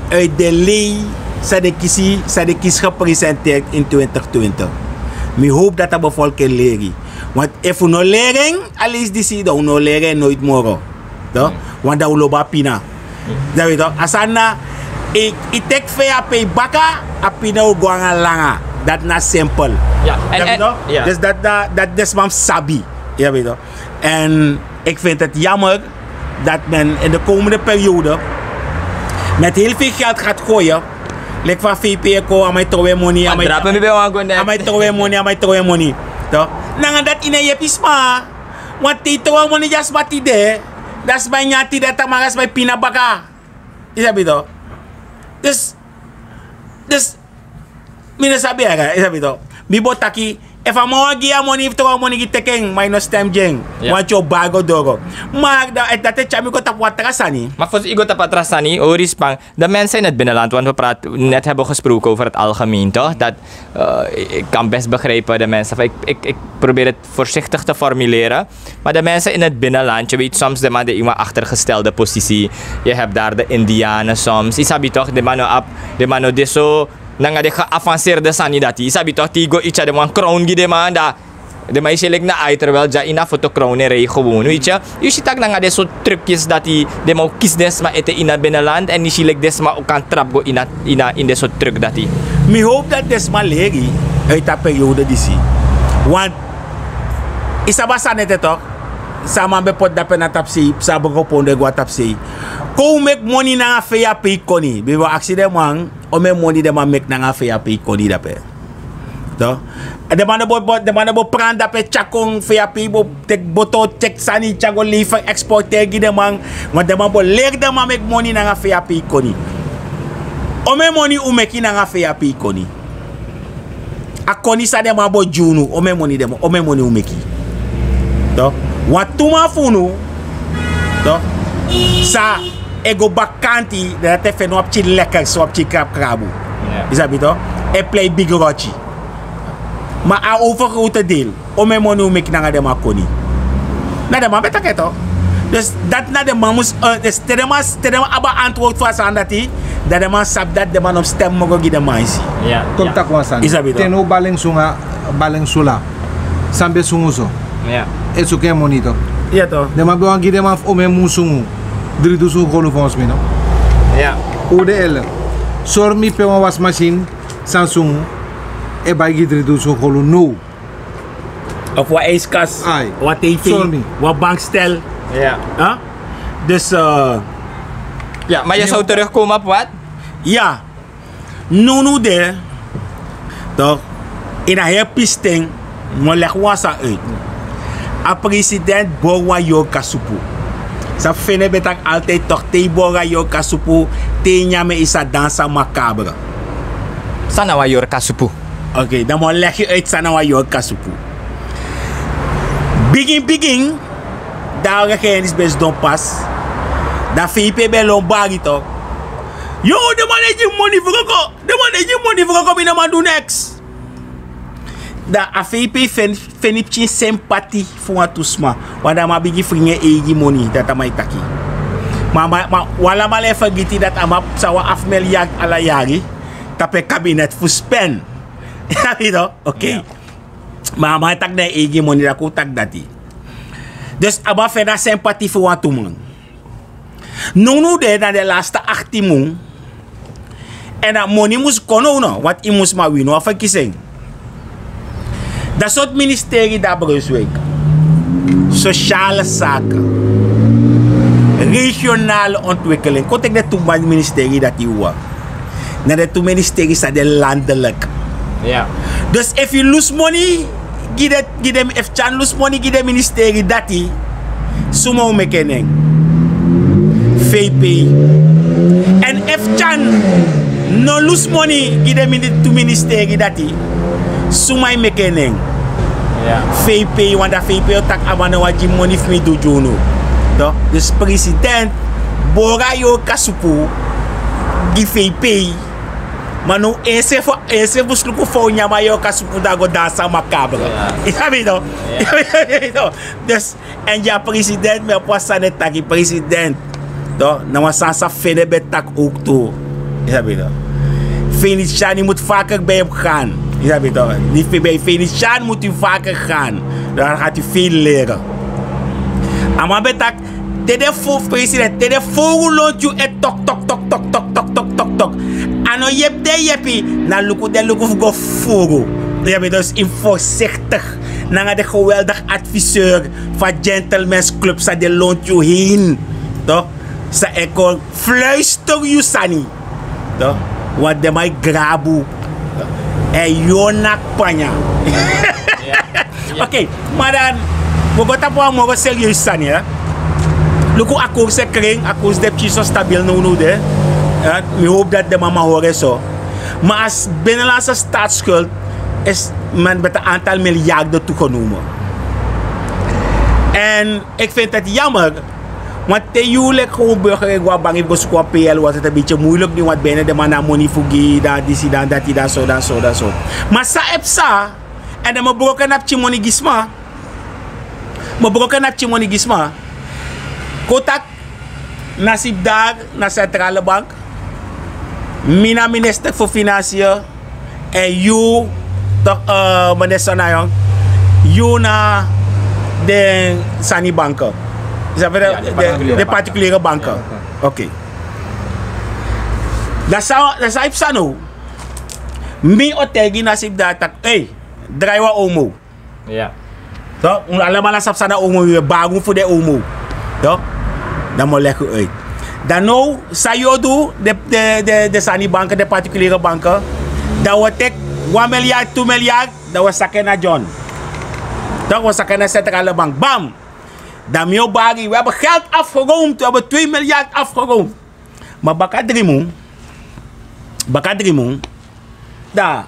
uit den lei san den kisi, san den kisi gepresenteerd in twintig twintig. Mi hopu dati a bevolking leri. Want efu un no leri en, a leisi disi, dan un no o leri en noiti moro. Want dan un lobi a pina. Yu sabi toch, a sani na, yu teki fei a pei baka, a pina o go nanga langa. Dati na simpel. Dus dati den sma mus sabi. Yu sabi toch. En ik vind het jammer dat men in de komende periode met heel veel geld gaat gooien. Leki fa VP e kon, a man e trowe moni, a man e trowe moni, a man e trowe moni. Nanga dati yu no e yepi sma. Want te yu trowe moni gi a sma tide, dan a sma e nyan tide, tamara a sma e pina baka. Yu sabi toch. Dus, dus mi no sabi, yu sabi toch. Mi bo taki, Efu a man wani gi yu a moni fu tron a moni gi teki en ma yu no stem gi en. Wanti yu o bari go doro. Ma dati e tyari mi go tapu wan tra sani. Ma fosi yu go tapu a tra sani hori span. De mensen in het binnenland want we praten net hebben gesproken over het algemeen toch dat ik kan best begrijpen de mensen ik probeer het voorzichtig te formuleren. Maar de mensen in het binnenland je weet soms de man de yu wan achtergestelde positie. Je hebt daar de indianen soms isabi toch de man no ap de man no diso nanga de geavanceerde sani dati isabi toch te yu go yu tyari de man krown gi de man dan de man yu si leki na ai terwijl dya ini a foto krown e rei gewoon weet yu. Yu si tak' nanga den sortu trukyes dati den man o kisi den sma ete ini a binnenland èn yu si leki den sma o kan trapu go ini den sortu truku dati. Mi howpu dati den sma leri uit a periode disi. Want yu sabi a sani ete tok', san a man ben poti dape na tapusei san a boko pondo e go na tapusei. Kon un meki moni nanga fei a pei koni ben ben o aksi den man omeni moni den man meki nanga fei a pei koni dape. Den man no bo pran dape tyari kon fei a pei bo teki boto teki sani tyari go leifer eksporteri gi den man. Ma den man bo leri den man meki moni nanga fei a pei koni. Omeni moni un meki nanga fei a pei koni? A koni san den man bo gi unu omeni moni den man omeni moni un meki? Wan tu man fu unu san e go baka kanti dan dati e feni wan pikin lekkers wan pikin krabukrabu. Yu sabi to? E plei bigi roti. Ma a overgrote deel omeni moni un meki nanga den man koni? Na den man ben taki en to. Dus dati na den man mus te den man abi a antwoord fu a sani dati dan den man sabi dati den man no mus stem moro gi den man isi. Kon mi taki wan sani te no bali en sungu a bali en sula san ben sungu so e suku en moni to. Den man ben wani gi den man fu omeni mun sungu dri dusun golu fonsi mi no? Un de ele sori mi pe wan wasi masin san sungu e bai gi dri dusun golu now. Of wan ijskas, wan tv, wan bankstel. Dus ya. Ma yu sow terugkomen op wat? Ya. Nownow de tok' ini a heri pisten mi o legi wan sani uit. A president bori wan yori kasupu. San fende ben taki altide tok' te yu bori a yori kasupu te yu nyan mi en yu sa dansi a makabre. San na wan yori kasupu? Okei dan mi o legi yu uit san na wan yori kasupu. Bigin bigin dan a regerin disi ben sidon pasi. Dan fei pe ben lon bari tok'. Yo den man no e gi mi moni fu go kon den man no e gi mi moni fu go kon mi no man du neks. Dan a fei pe feni pikin sempati fu wantu sma. Wan dan a man bigin fringi en eigi moni dati a man e taki. Ma wan lamala e fergiti dati a man psa wan afu milyard ala yari tapu en kabinet fu spen. Yu sabi no? Okei. Ma a man e taki na en eigi moni dan kon un taki dati. Dus a man feni a sempati fu wantu man. Nownow de na den laste akti mun. Èn a moni mus kon now no wantu yu mus man wini wan ferkisi en. Dan sortu ministeri di a brunswik? Sosiale saken, regionale ontwikeling kon teki den tu man ministeri dati yu wawan. Na den tu ministeri san de landelik. Dus efu yu lusu moni gi den efu tyan lusu moni gi den ministeri dati suma o meki en nen? Fei pei. Èn efu tyan no lusu moni gi den tu ministeri dati suma e meki en nen? Fei pei wan dan fei pei o taki a man no wani gi mi moni fu mi du gi unu. Dus president bori a yori kasupu gi fei pei. Ma now en srefi mus luku fa un nyan mi a yori kasupu dan a go dansi a makabre. Yu sabi no? Yu sabi no? Dus èn gi a president mi abi wan sani e taki president. Na wan sani san fende ben taki owk tu. Yu sabi no? Fenitiani mus faker ben yu mus gan. Yu sabi no? Fenitiani mus yu faker gan. Dan gati feni leri. A man ben taki te den fowru president te den fowru lontu yu e tok tok tok tok tok tok tok tok tok tok. A no yepi den yepi na luku den luku fu go fowru. Yu abi dus yu mus forsiktik nanga den geweldik adviseur fu a gentlemans klub san den lontu yu hein. San e kon fluister yu sani. Wan den man e grabu èn yu o naki panya. Okei, ma dan wi o go tapu wan moro serieusi sani. Luku a koursi e kren a koursi de pikin so stabil nownow de. Mi howpu dati den man man hori en so. Ma a binnenlandse staatskuld is men met een aantal miljarden toegenomen. En ik vind het jammer, want te yu leki gewoon burger e go na bank, yu go suku wan pl, was het een beetje moeilijk nu, want bijna de man na moni fu gi dan disi dan dati dan so dan so dan so. Maar san e psa, en dan mi broko na pikin moni gi sma. Mi broko na pikin moni gi sma. Kon taki, na sibdar na centrale bank, mi na minister fu financiën, en yu toch, eh, minister na yong, yu na den sani banken. Is dat de, de particuliere banken? Oké. Dan san yu psa now? Mi o taigi na sibdar taki, ei, drai wan omo. Toch, un alamala sabi san na omo, wi e bari un fu den omo. Toch, dan mi o legi uit. Dan now san yu o du, de sani banken, de particuliere banken, dan wi o teki wan miljard, tu miljard, dan wi o saka en na John. Toch, wi o saka en na centrale bank, bam. Dan mi o bari, wi abi geld afgeroomd, wi abi twee miljard afgeroomd. Ma baka dri mun, baka dri mun, dan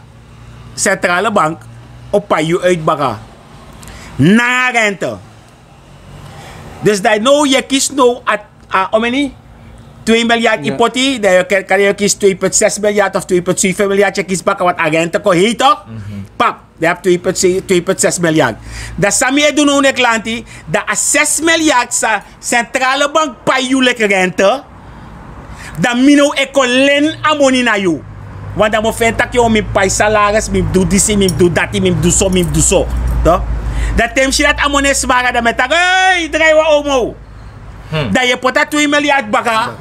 centrale bank o pai yu uit baka nanga rente. Dus dan now yu e kisi now a, a omeni, twee miljard yu poti, dan yu kan yu kisi twee punt zes miljard of twee punt zeven miljard yu e kisi baka, want a rente kon hei toch. Pap, dan yu abi twee punt zes miljard. Dan san mi e du now, neki lanti, dan a zes miljard san centrale bank pai yu leki rente, dan mi now e kon leni a moni na yu. Want dan mi o feni taki, o, mi pai salaris, mi mus du disi, mi mus du dati, mi mus du so, mi mus du so. Toch, dan te mi si dati a moni e smara, dan mi e taki, ei, drai wan omo. Dan yu e poti a twee miljard baka.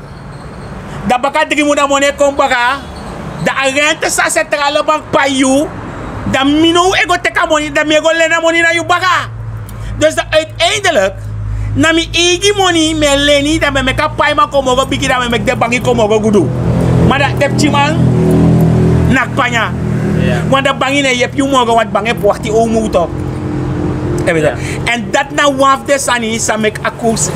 Dan baka dri mun dan moni e kon baka. Dan a rente san centrale bank pai yu, dan mi now e go teki a moni, dan mi e go leni a moni na yu baka. Dus dan uiteindelijk, na mi eigi moni mi e leni, dan mi e meki a paiman kon moro bigi, dan mi e meki den bangi kon moro gudu. Ma dan den pikinman naki panya. Want den bangi no e yepi yu moro, want bangi e poti omo toch. En dati na wan fu den sani san meki a koers,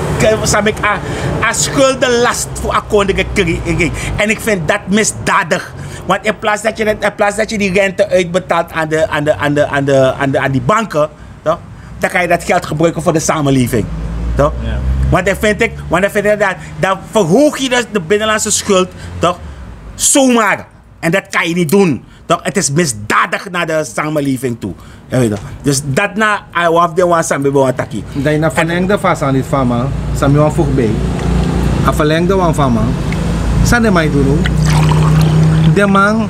san meki a, a schuldenlast fu a kondre kri-, kri-, en ik vind dat misdadig. Want in plaats dat je, in plaats dat je die rente uitbetaalt aan de, aan de, aan de, aan de, aan de, aan die banken, toch? Dan kan je dat geld gebruiken voor de samenleving. Toch? Want dan vind ik, want dan vind ik dat, dan verhoog je dus de binnenlandse schuld, toch? Zomaar. En dat kan je niet doen. Toch, het is misdadig naar de samenleving toe. Dus dat na a wan fu den wan san mi ben wani taki. Dan in a verlengde fu a sani fu a man, san mi wani voeg bij. A verlengde wan fu a man. San den man e du now? Den man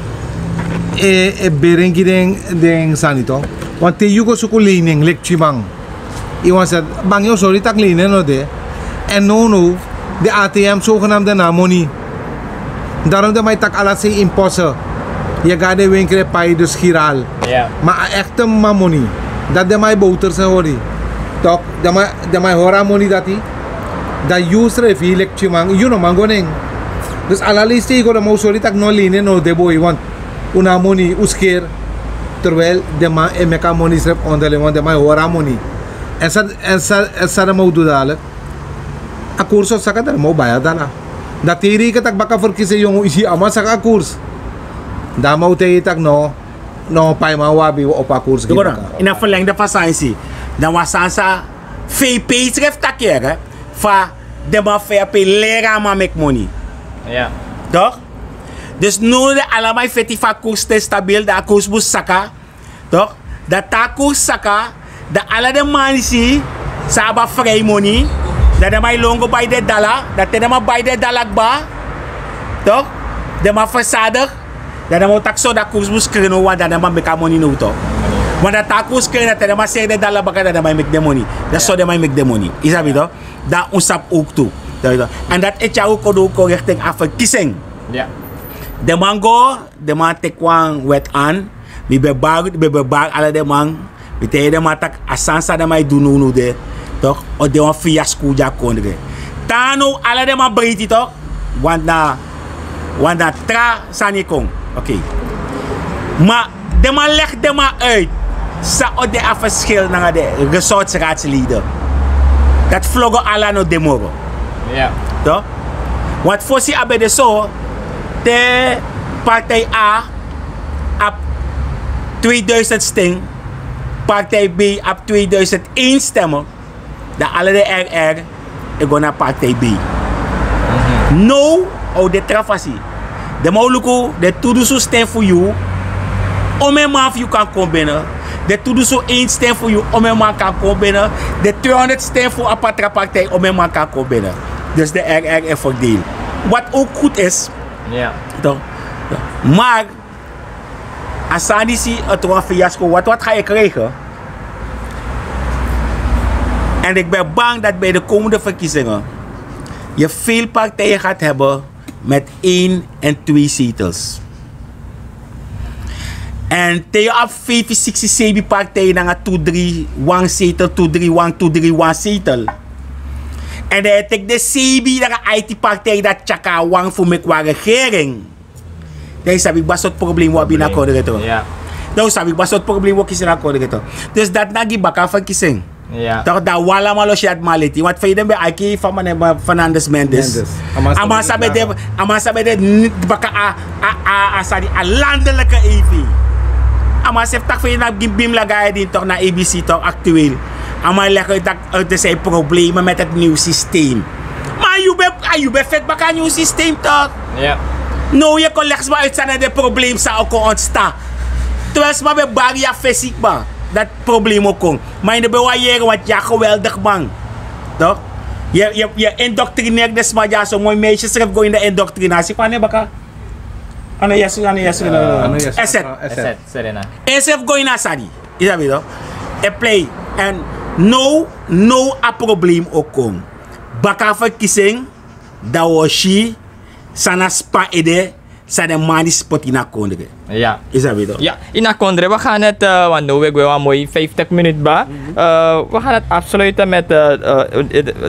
e, e beri en gi den, den sani toch. Want te yu go suku lening, leki pikinman. Yu wani seti bangi o sori tak' lening no de. En nownow den A T M zogenaamde no abi moni. Daarom den man e taki ala sei imposten. Yu e go na den winkel e pai dus giraal. Ma a echte man moni, dati den man e bowter san hori. Toch, den man, den man e hori a moni dati. Dan yu srefi leki pikinman, yu no man go na en. Dus ala leisi te yu go den man o sori tak' no, lening no de boi, want un no abi moni, un skeri. Terwijl den man e meki a moni srefi onderling, want den man e hori a moni. En san, en san, en san den man o du dadelijk? A koers o saka, dan den man o bai a dala. Dan te yu reken tak' baka verkiezing yongu yu si a man saka a koers. Dan a man o taigi yu tak' no, no paiman, wi abi, wi opo a koers gi yu baka. In a verlengde fu a sani, dan wan sani san V P srefi taki, hè, fa den man fa yu e leri a man meki moni. Toch? Dus now den alamala e feti fu a koers te stabiel, dan a koers mus saka. Toch? Dan te a koers saka, dan ala den man disi san abi a frijmoni, dan den man e lon go bai den dala, dan te den man bai den dala kba, toch, den man verzadig, dan den man o taki so, dan a koers mus krin now, want dan den man meki a moni now toch. Want dan te a koers krin, dan te den man seri den dala baka, dan den man e meki den moni. Dan so den man e meki den moni. Yu sabi toch? Dan un sabi ook tu. En dati e tyari un kon now kon richting a verkiezing. Den man go, den man teki wan wet aan. Mi ben bari, mi ben bari ala den man. Mi taigi den man tak' a sani san den man e du nownow de, toch, o de wan fiasco gi a kondre. Te now ala den man breiti toch. Want na, want na tra sani kon. Oké. Ma den man legi den man uit san o de a verschil nanga den resortsraadsleden. Dati flogo ala no de moro. Toch? Want fosi a ben de so, te partij A abi tweeduizend stem, partij B abi tweeduizend één stemmen, dan ala den R R e go na partij B. Now a o de tra fasi. Den man o luku den tu dusun stem fu yu, omeni man fu yu kan kon bene. Den tu dusun één stem fu yu, omeni man kan kon bene. Den tweehonderd stem fu a patra partij, omeni man kan kon bene. Dus den R R e verdeel. Wat ook goed is. Toch? Maar a sani disi, het wan fiasco, wat wat ga je krijgen? En ik ben bang dat bij de komende verkiezingen je veel partijen gaat hebben met één en twee zetels. En te yu abi feifi siksi seibi partij nanga tu dri wan zetel, tu dri wan, tu dri wan zetel. En dan yu teki den seibi nanga aiti partij dati tyari wan fu meki wan regering. Dan yu sabi kba sortu problem wi abi ini a kondre tu. Dan wi sabi kba sortu problem wi o kisi ini a kondre tu. Dus dati na gi baka ferkisi en. Tok, dan wi alamala o si dati man leti. Want fa yu den ben aiki fa man nen Fernandes Mendes. A man sabi de, a man sabi de baka a, a, a sani a landelijke E V. A man sef taki fa yu na gi bim laga yu dini tok na A B C tok actueel. A man legi uit taki er zijn problemen met het nieuw systeem. Maar a yu ben, a yu ben feti baka a nieuw systeem tok. Now yu kon legi sma uit san na den problem san o kon ontstaan. Terwijl sma ben bari yu a fesi kba dati problem o kon. Maar yu no ben wani yere want yu a geweldig man. Tok? Yu, yu, yu indoctrineer den sma dyaso. Moi meisje srefi go ini den indoctrinatie fu a nen baka. A no yesi, a no yesi, no, no, no. Eset. Eset, Serena. Ensrefi go ini a sani. Yu sabi tok? E plei. En now, now a problem o kon. Baka ferkisi en, dan wi o si san na span ede san den man disi poti ini a kondre. Yu sabi tok? Ya, ini a kondre wi gaan net, want now wi e gwe wan moi vijftig minut kba. Wi gaan net afsluiten met,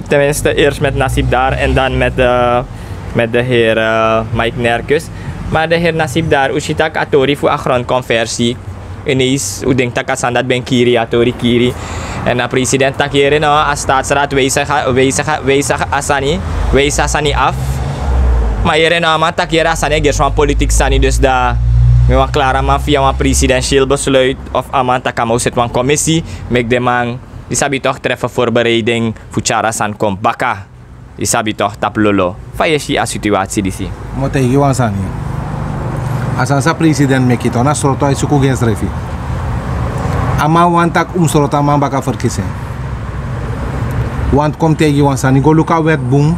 tenminste eerst met Nasib Dar en dan met, met de heer Mike Nerkus. Maar de heer Nasib Dar, un si taki a tori fu a grondconversie. Ineens un denki taki a sani dati ben kiri, a tori kiri. En a president taki yere no, a staatsraad wijzig a, wijzig a, wijzig a sani, wijzig a sani af. Ma yere no, a man taki yere a sani e gersi wan politiki sani, dus dan mi wan klari a man via wan presidentieel besluit of a man taki a man o seti wan komisi, meki den man di sabi tok treffen voorbereiding fu tyari a sani kon baka. Yu sabi tok, tapu lolo. Fa yu e si a situwasi disi? Mi o taigi yu wan sani. A sani san president meki tok, na sroto a e suku gi ensrefi. A man wani taki un sroto a man baka ferkisi en. Want kon mi taigi yu wan sani, go luku a wet bun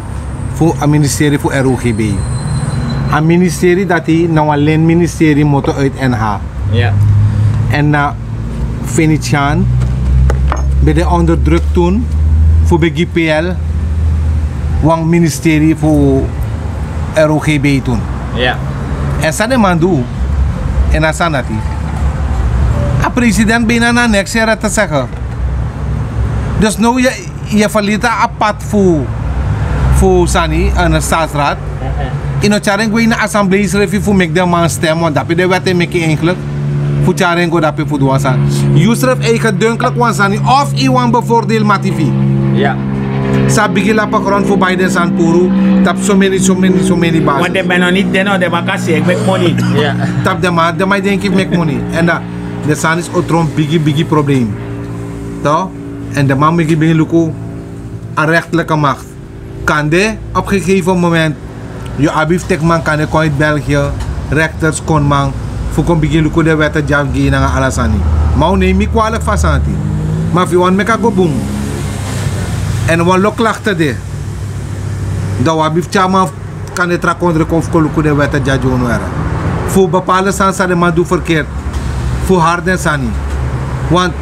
fu a ministeri fu R O G B. A ministeri dati na wan len ministeri moto uit N H. En na Venetiaan ben de onderdruk toen fu ben gi P L wan ministeri fu R O G B toen. En san den man du, en a sani dati, a president ben na niks here te zeggen. Dus now yu, yu e verliet a pad fu, fu sani, en a staatsraad. Yu no tyari en gwe ini assemblee srefi fu meki den man stem, want dape den wet e meki eigenlijk. Fu tyari en go dape fu du wan sani. Yu srefi e gedunkelijk wan sani of yu wan bevoordeel matifi. San bigi lape grond fu bai den sani puru, tapu so many, so many, so many basis. Want den ben no niti den no, den man kan si e meki moni. Tapu den man, den man e denki fu meki moni. En dan den sani disi o tron bigi, bigi probleem. Tok? En den man meki bigin luku a rechterlijke macht. Kande op gegeven moment yu abi fu teki man kande kon uit België, rechters kon man, fu kon bigin luku den wetten dyaso gi nanga ala sani. Ma un no e mi kwalijk fu a sani dati. Ma fu yu wani meki a go bun, en wan lo klachten de, dan un abi fu tyari man kande tra kondre kon fu kon luku den wetten dyaso gi unu. Fu bepaalde sani san den man du verkeerd, fu hari den sani. Want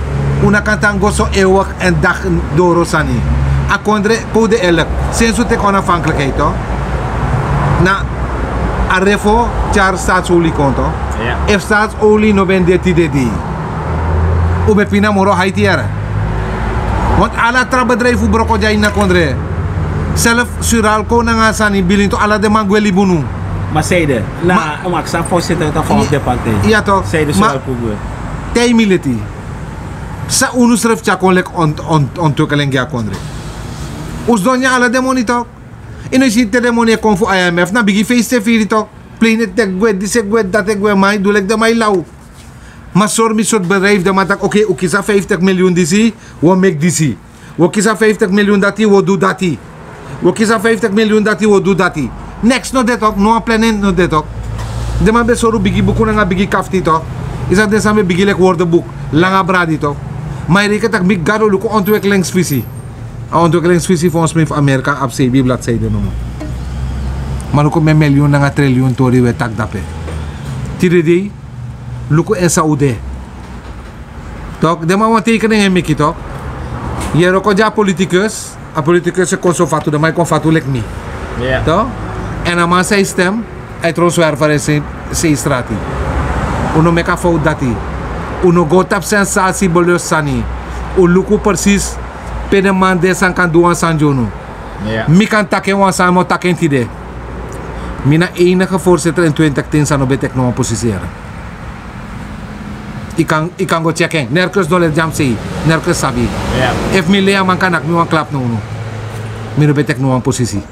un no kan tan go so eeuwig en dag doro sani. A kondre, kon un de eerlijk, sinds un teki onafhankelijkheid tok, na a refo tyari staatsolie kon tok. Efu staatsolie no ben de tide dei, un ben pina moro haiti yere. Want ala tra bedrijf fu broko dya ini a kondre. Self Suralco nanga sani, Bilinto, ala den man gwe libi unu. Ma san ede, na, ma, ma ksa voorzitter van de partij. Ya tok. San ede, ma Suralco gwe. Te yu mi leti, san unu srefi tyari kon leki ont-, ont-, ontwikkeling gi a kondre? Un sidon nyan ala den moni tok. Yu no si te den moni e kon fu I M F, na bigi feest e firi tok. Plein e teki gwe, disi e gwe, dati e gwe, ma yu du leki den man e law. Ma sori mi sortu bedrijfu den man taki, oke, un kisi a vijftig miljoen disi, wi o meki disi. Wi o kisi a vijftig miljoen dati, wi o du dati. Wi o kisi a vijftig miljoen dati, wi o du dati. Neks no de tok, no wan plannen no de tok. Den man ben sori un bigi buku nanga bigi kafti tok. Yu sabi den sani ben bigi leki wordebuk, langa bradi tok. Ma yu reken tak' mi gado luku ontwikkelingsvisi. A ontwikkelingsvisi fu ons mi fu Amerika abi seibi bladsijde nomo. Ma luku mi en miljoen nanga triljoen tori wi e taki dape. Tide dei, luku en san un de. Tok, den man wan tekening e meki tok. Yere o kon gi a politikus. A politikus e kon so fatu, den man e kon fatu leki mi. Tok. Èn a man san e stem, a e tron swerver e sei strati. Un no meki a fowtu dati. Un no go tapu sensasi belus sani. Un luku presis pe den man de san kan du wan sani gi unu. Mi kan taki en wan sani, mi o taki en tide. Mi na enige voorzitter in twintig tien san no ben teki no wan posisi yere. Yu kan go tyeki en. Nerkus no leti gi a mi sei. Nerkus sabi. Efu mi lei a man kan naki mi wan klapu na unu. Mi no ben teki no wan posisi.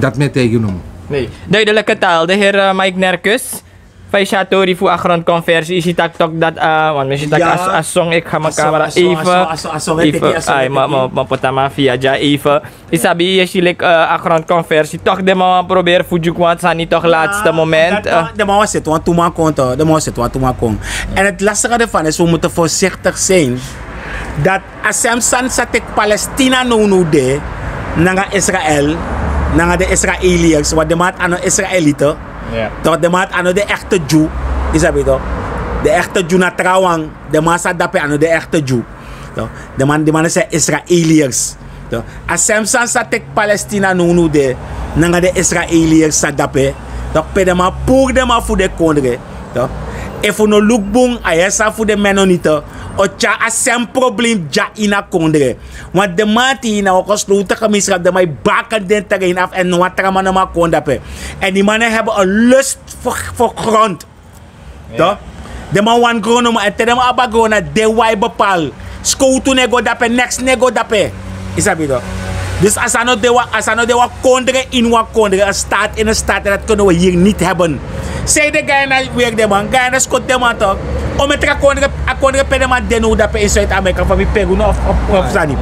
Dati mi e taigi unu. Duidelike taal de heri Mike Nerkus. Fa yu si a tori fu a grondkonversi yu si taki tok dati a wan mi si taki a song eki ga mi kamera even even. Ai ma poti a man fi a dya even. Yu sabi yu e si leki a grondkonversi tok den man wani proberi fu dyuku wan sani tok latste moment. Den man wani seti wan tu man kon to den man wani seti wan tu man kon. Èn dati lastige de fani esi wi mutu forsiktik sin dati a sem sani sa teki palestina nownow de nanga israel nanga den israeliers want den man dati a no israelite. Tok den man dati a no den ekte dyu. Yu sabi tok den ekte dyu na trawan. Den man sa dape a no den ekte dyu. Den man di man e seri israeliers. A sem sani sa teki palestina nownow de nanga den israeliers sa dape. Pe den man puru den man fu den kondre. Efu un no luku bun a yere sani fu den menonite o tyari a sem problem dya ini a kondre. Want den man ati na wan geslowtu gemeenskap den man e baken den terrein afu èn no wan tra man no man kon dape. Èn di man no hebi en lust fu grond. Den man wani gron nomo èn te den man abi a gron na den wai bepal. Skowtu no e go dape neks no e go dape. Yu sabi tok? Dus a sa no de wan kondre ini wan kondre en staat ini en staat en dati kono wi hiri niti heben. Sei de guyana weri den man guyana skoti den man tok. Omen tra kondre a kondre pe den man de now dape ini suid amerika fa mi peru no of sani.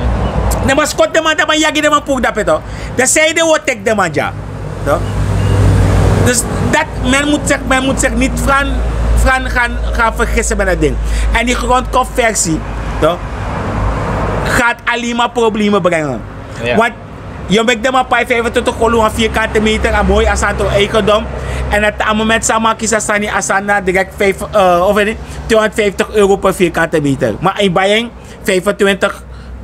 Den man skoti den man den man yagi den man puru dape tok. Dan sei de wi o teki den man dya. Dus dat men mut sek men mut sek niti fran fran gan vergisi ben a ding. Èn di grondkonversi gat alima probleme brengen. Want yu o meki den man pai vijfentwintig kolu wan vierkante meter a moi a sani tron eigendom. Èn a moment san a man kisi a sani a sani na direkt vijf of eni, tweehonderdvijftig euro per vierkante meter ma a yu bai en vijfentwintig.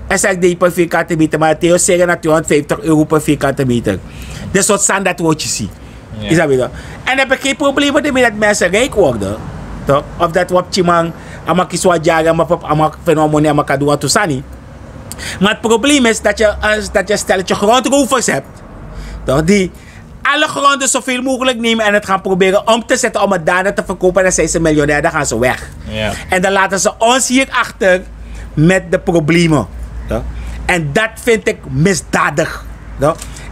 Srd per vierkante meter ma te yu o seri en na tweehonderdvijftig euro per vierkante meter. Den sortu sani dati wi o kisi. Yu sabi tok? Èn den ben gen probleme den mi dati mense rijk worden. Tok? Of dati wan pikinman a man kisi wan dyari a man papa a man feni wan moni a man kan du wantu sani. Ma di probleme isi dati yu e stel dati yu grondrovers hebi. Tok? Di ale gronden so veel mogelik nemen en heti gan proberen om te sete om heti dana te verkopen dan sin se milionair dan gan se weg. En dan laten se ons hier achter met de problemen. En dat vind ik misdadig.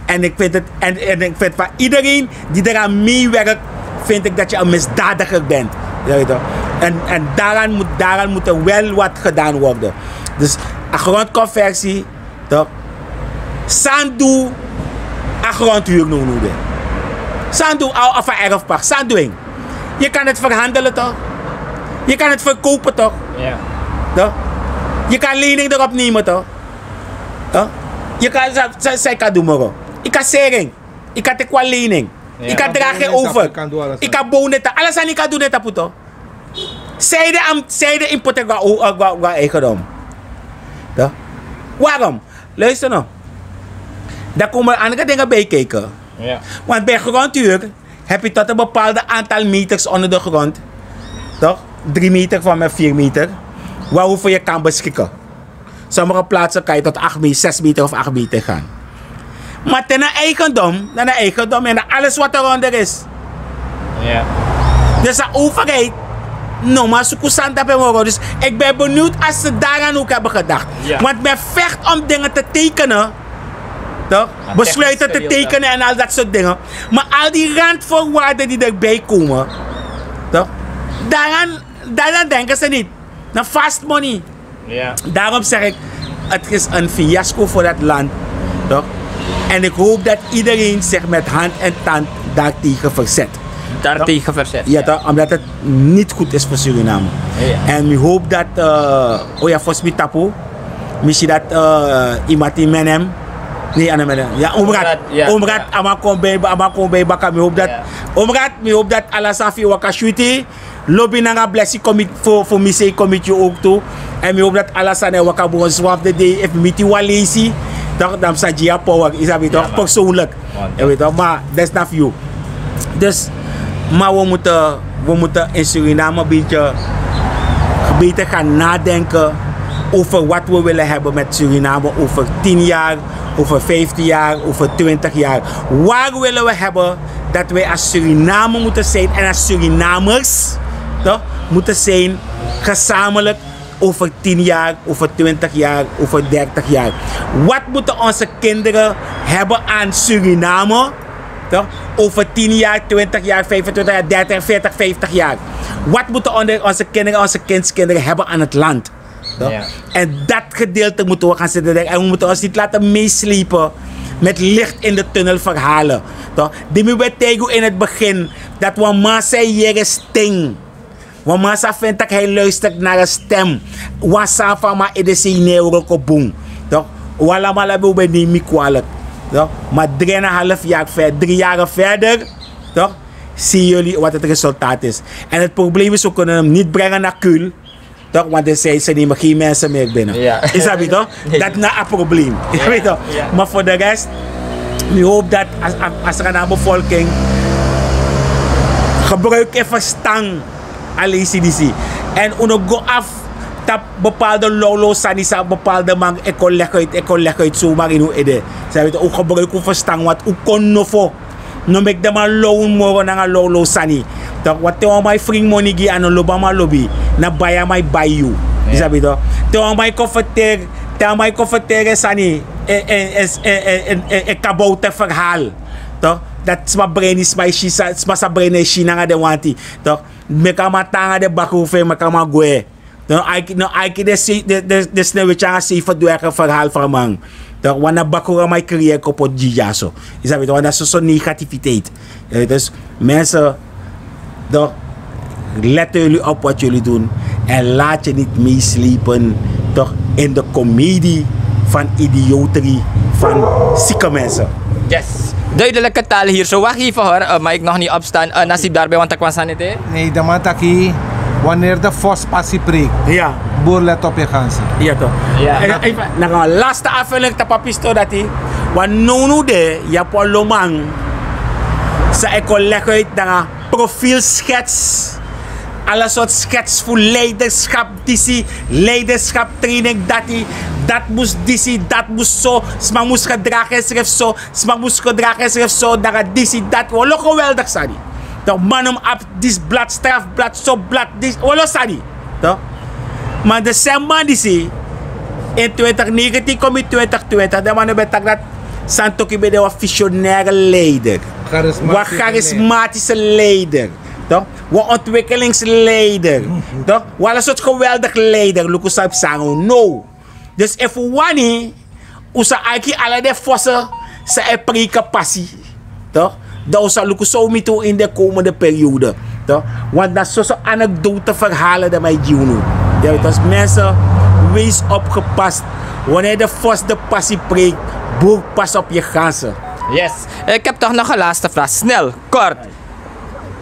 En ik vind het en ik vind van iedereen die daaraan meewerkt vind ik dat je een misdadiger bent. En daaraan moet er wel wat gedaan worden. Dus a grondconversie. San du a grondhuru no unu de? San du a of a erfpak san du en? Yu kan heti verhandelen tok? Yu kan heti verkopen tok? Yu kan lening doro op nemen tok? Yu kan san yu kan du moro? Yu kan seri en. Yu kan teki wan lening. Yu kan dragi en over. Yu kan bow neti ala sani yu kan du neti a puto. San yu de importer go a eigendom? Warom? Luister no. Dan komen er andere dingen bij kijken. Want bij grondhuur heb je tot een bepaalde aantal meters onder de grond, toch? Drie meter van met vier meter, waarover je kan beschikken. Sommige plaatsen kan je tot acht meter zes meter of acht meter gaan. Maar ten een eigendom dan een eigendom en alles wat eronder is. Dus de overheid no maar suku santa pe moro dus ik ben benieuwd als ze daaraan ook hebben gedacht. Want men vecht om dingen te tekenen, toch? Besluiten te tekenen en al dat soort dingen. Maar al die randvoorwaarden die erbij komen, toch? Daran daran denken se nit. Na fast money. Darom segi ik, het is en fiasco voor dat land. En ik hoop dat iedereen zich met hand en tand daartegen verzet. Daartegen verzet. Ja, omdat het niet goed is voor Suriname. En mi hoop dat, oya fosmi tapu, mi si dat, imati menem. Nee, ana menem. Ja, omrat. Omrat ama kon bij baka. Mi hoop dat, omrat, mi hoop dat alasafi waka switi. Lobi nanga blesi kon miti fu mi sei kon miti yu ook tu. En mi hoop dat ala sani e waka bron swafu de dei efu mi miti wan leisi, dan mi sa gi yu a power, yu sabi tok, persoonlijk. Ma dat is na fu yu. Dus, maar we moeten, we moeten in Suriname een beetje beter gaan nadenken over wat we willen hebben met Suriname over tien jaar, over vijftien jaar, over twintig jaar. Waar willen we hebben dat wij als Suriname moeten zijn en als Surinamers, toch, moeten zijn gezamenlijk over tien jaar, over twintig jaar, over dertig jaar. Wat moeten onze kinderen hebben aan Suriname, toch, over tien jaar, twintig jaar, vijfentwintig jaar, dertig, veertig, vijftig jaar? Wat moeten onder onze kinderen, onze kindskinderen hebben aan het land? En dat gedeelte moeten we gaan zitten denken. En we moeten ons niet laten meeslepen met licht in de tunnel verhalen. Toch? Die mi ben tegen u in het begin, dat we massa jere sting. We massa vindt dat hij luistert naar een stem. Wasafa ma edesi neuro kobung. Toch? We allemaal hebben we niet meer kwalijk. Toch? Maar drieënhalf jaar ver, drie jaren verder, toch, zien jullie wat het resultaat is. En het probleem is, we kunnen hem niet brengen naar Kul. Toch? Want dan zei ze nemen geen mensen meer binnen. Is dat niet toch? Dat is na een probleem. Maar voor de rest, mi hoop dat als er aan de bevolking gebruik en verstand alleen C D C. En uno go af dat bepaalde lolo sani sa bepaalde man e kon leg uit, e kon leg uit zomaar in un ede. Ze weten ook gebruik un verstand wat un kon nofo. No meki den man low moro nanga lowlow sani. Tok' wan te wan man e fringi moni gi yu, a no lobi a man lobi. Na bai a man e bai yu. Yu sabi tok'? Te wan man e konferteri, te wan man e konferteri en sani, en kabowter ferhal. Tok', dati sma breini, sma sa breini e si nanga den wanti. Tok', meki a man tan nanga den bakru fu en, meki a man gwe. No aiki den snewe tyanga sei ferdwerge ferhal fu a man. Tok', wan na bakru a man e kriyeri kon poti gi dyaso. Yu sabi tok', wan na soso negativiteit. Dus mensen, tok', let jullie op wat jullie doen. En laat je niet meeslepen, tok', in de komedie van idioterie van zieke mensen. Duidelijke taal hier zo. Wacht even hoor, Mike nog niet opstaan. Nasib daarbij want ik was aan het. Nee, de man taki, wanneer de vos pasi preek, boer, let op je ganzen. Tok'. Nanga wan laste afvulling tapu a pisto dati. Wan nownu de yu abi wan lo man san e kon leg uit nanga profielskets. Ala sortu skets fu leiderschap disi, leiderschap training dati. Dati mus disi, dati mus so. Sma mus gedragi ensrefi so. Sma mus gedragi ensrefi so nanga disi, dati wan lo geweldig sani. Tok', man no mus abi disi blad, strafblad, so blad, disi wan lo sani. Tok', ma den semi man disi, in twintig negentien kon miti twintig twintig, den man no ben taki dati. Santoki ben de wan visionaire leider, wan charismatische leider, tok', wan ontwikkelingsleider, tok', wan ala sortu geweldige leider. Luku san yu psa now. Dus efu un wani, un sa aiki ala den fosi san e preiki pasi, tok', dan un sa luku san un miti un ini den komende periode. Tok', want na soso anekdote ferhalen den man e gi unu. Dus mensen, wees opgepast. Wanneer de vos de pasi preekt, boer, pas op je ganzen. Yes. Ik heb toch nog een laatste vraag, snel, kort.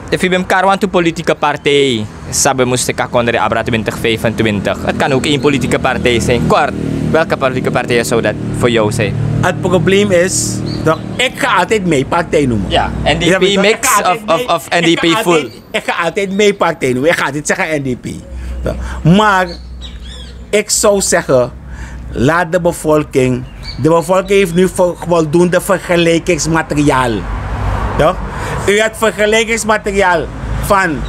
Efu yu ben mus kari wantu politieke partij san ben mus teki a kondre abra twintig vijfentwintig, het kan ook één politieke partij zijn, kort. Welke politieke partijen zou dat voor jou zijn? Het probleem is, tok', ik ga altijd mijn partij noemen. N D P mix of N D P full? Ik ga altijd mijn partij noemen, ik ga altijd zeggen N D P. Maar ik zou zeggen, laat de bevolking, de bevolking heeft nu voldoende vergelijkingsmateriaal. Tok', u hebt vergelijkingsmateriaal van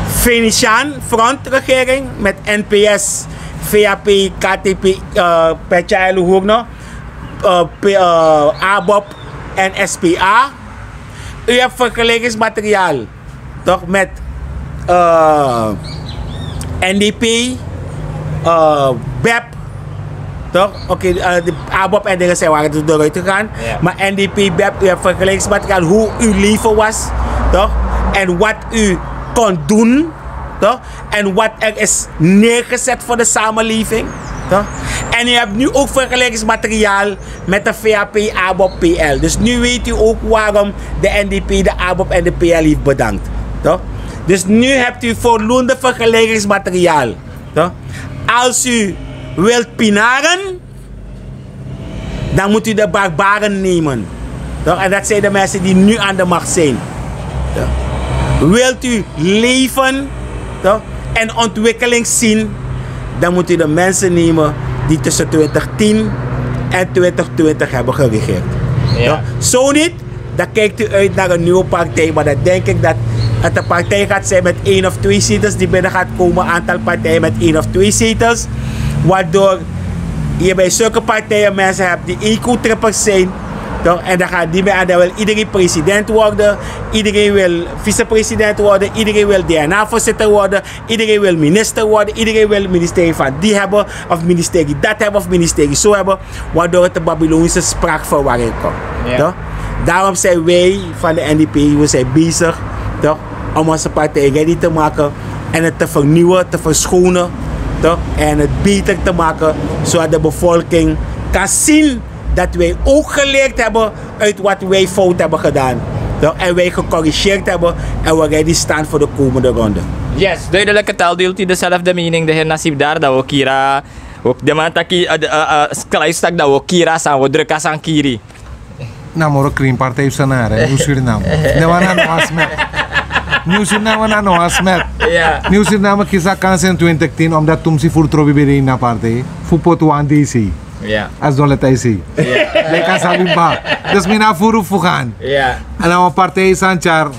Venetiaan frontregering met N P S, V A P, K T P, Petya en Luhurno, ABOP en S P A. U hebt vergelijkingsmateriaal, tok', met eh, N D P, eh, bep, toch? Oké, eh, de ABOP en dingen zijn waar het door uitgegaan. Maar N D P, bep, u hebt vergelijkingsmateriaal hoe uw leven was, toch? En wat u kon doen, toch? En wat er is neergezet voor de samenleving, toch? En u hebt nu ook vergelijkingsmateriaal met de V A P, ABOP, P L. Dus nu weet u ook waarom de N D P de ABOP en de P L heeft bedankt, toch? Dus nu hebt u voldoende vergelijkingsmateriaal, toch? Als u wilt pinaren, dan moet u de barbaren nemen, toch? En dat zijn de mensen die nu aan de macht zijn, toch? Wilt u leven, toch, en ontwikkeling zien, dan moet u de mensen nemen die tussen twintig tien en twintig twintig hebben geregeerd. Zo niet, dan kijkt u uit naar een nieuwe partij. Maar dan denk ik dat het een partij gaat zijn met één of twee zetels die binnen gaat komen. Aantal partijen met één of twee zetels. Waardoor je bij zulke partijen mensen hebt die egotrippers zijn, toch? En dan gaat die mee aan, dan wil iedereen president worden. Iedereen wil vicepresident worden. Iedereen wil D N A-voorzitter worden. Iedereen wil minister worden. Iedereen wil ministerie van die hebben. Of ministerie dat hebben. Of ministerie zo hebben. Waardoor het de Babylonische spraakverwarring komt, toch? Daarom zijn wij van de N D P, we zijn bezig, toch, om onze partij ready te maken en het te vernieuwen, te verschonen, toch, en het beter te maken, zodat de bevolking kan zien dat wij ook geleerd hebben uit wat wij fout hebben gedaan, toch, en wij gecorrigeerd hebben en we ready staan voor de komende ronde. Yes, duidelijke taal. Deelt u dezelfde mening, de heer Nasib Dar, dat we ook hier, eh, ook de man taki, eh, de, eh, eh, sklijstak dat we ook hier aan staan, we druk aan staan kiri. Na moro krin partij fu Sanare, Nieuw Suriname. Ne wan na no asmet. Nieuw Suriname na no asmet. Nieuw Suriname kisi a kans in twintig tien, omdat tumsi furu trobi ben de ini a partij. Fu poti wan D C. Als doleta isi. Leki a sabi ba. Dus mi na furu fu gaan. En na wan partij san tyari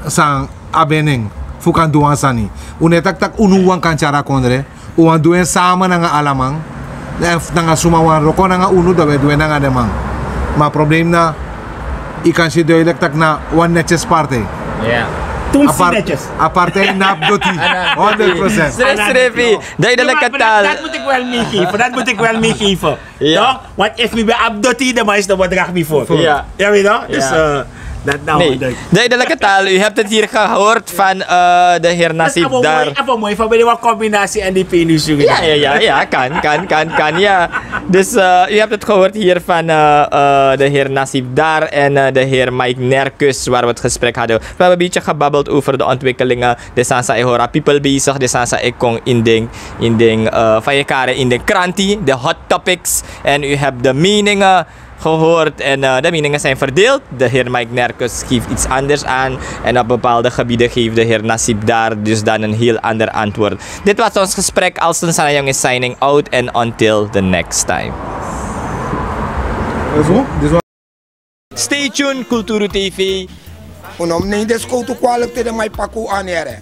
san abi en nen. Fu kan du wan sani. Un no e taki tak' unu wawan kan tyari a kondre. Un wani du en sama nanga ala man. Èn fu nanga suma wani wroko nanga unu, dan un e du en nanga den man. Ma a problem na, yu kan si duidelijk tak' na wan netjes partij. Tumsi netjes. A partij na abi doti. Honderd procent. Srefi, srefi. Duidelijke taal. Dat moet ik wel meegeven, dat moet ik wel meegeven. Toch? Want efu mi ben abi doti, dan man is no ben dragi mi voor. Ja, weet je toch? Dus, eh, dat nou. Nee. Duidelijke taal, u hebt het hier gehoord van, eh, de heer Nasib Dar. Even mooi, van ben je wel combinatie N D P Nieuw Suriname. Ja, ja, ja, ja, kan, kan, kan, kan, ja. Dus, eh, u hebt het gehoord hier van, eh, eh, de heer Nasib Dar en, eh, de heer Mike Nerkus, waar we het gesprek hadden. We hebben een beetje gebabbeld over de ontwikkelingen. De sani san e hori a people bezig, de sani san e kon in den, in den, eh, fa yu e kari en, in den kranti, de hot topics. En u hebt de meningen gehoord en, eh, de meningen zijn verdeeld. De heer Mike Nerkus geeft iets anders aan. En op bepaalde gebieden geeft de heer Nasib Dar dus dan een heel ander antwoord. Dit was ons gesprek. Alston Sanayong is signing out and until the next time. Stay tuned, Kulturu T V. Un no mus neem den skowtu kwalik te den man e paki un ani, here.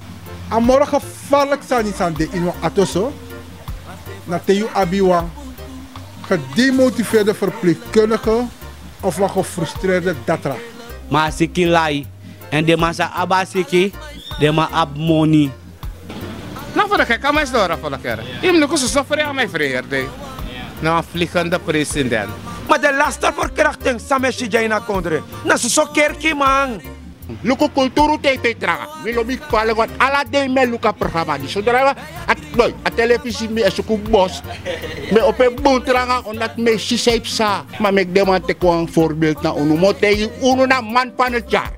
A moro gevaarlijk sani san de ini wan ati so, na te yu abi wan gedemotiveerde verpleegkundige of wan gefrustreerde datra. Ma a siki lai, èn den man sa abi a siki, den man abi moni. Na fu de gek a man e sidon ora fu de kere. Yu mus luku soso frei a man e frei heri dei. Na wan vliegende president. Ma den laste verkrachting san mi e si dya ini a kondre, na soso kerkiman. Luku Kulturu T V tranga. Mi lobi kwalik want ala dei mi e luku a programma disi. Sodra a, a telefisi mi e suku bos. Mi e opo en bun tranga omdat mi e si san yu psa. Ma meki den man teki wan voorbeeld na unu. Mi o taigi unu na man van het jaar.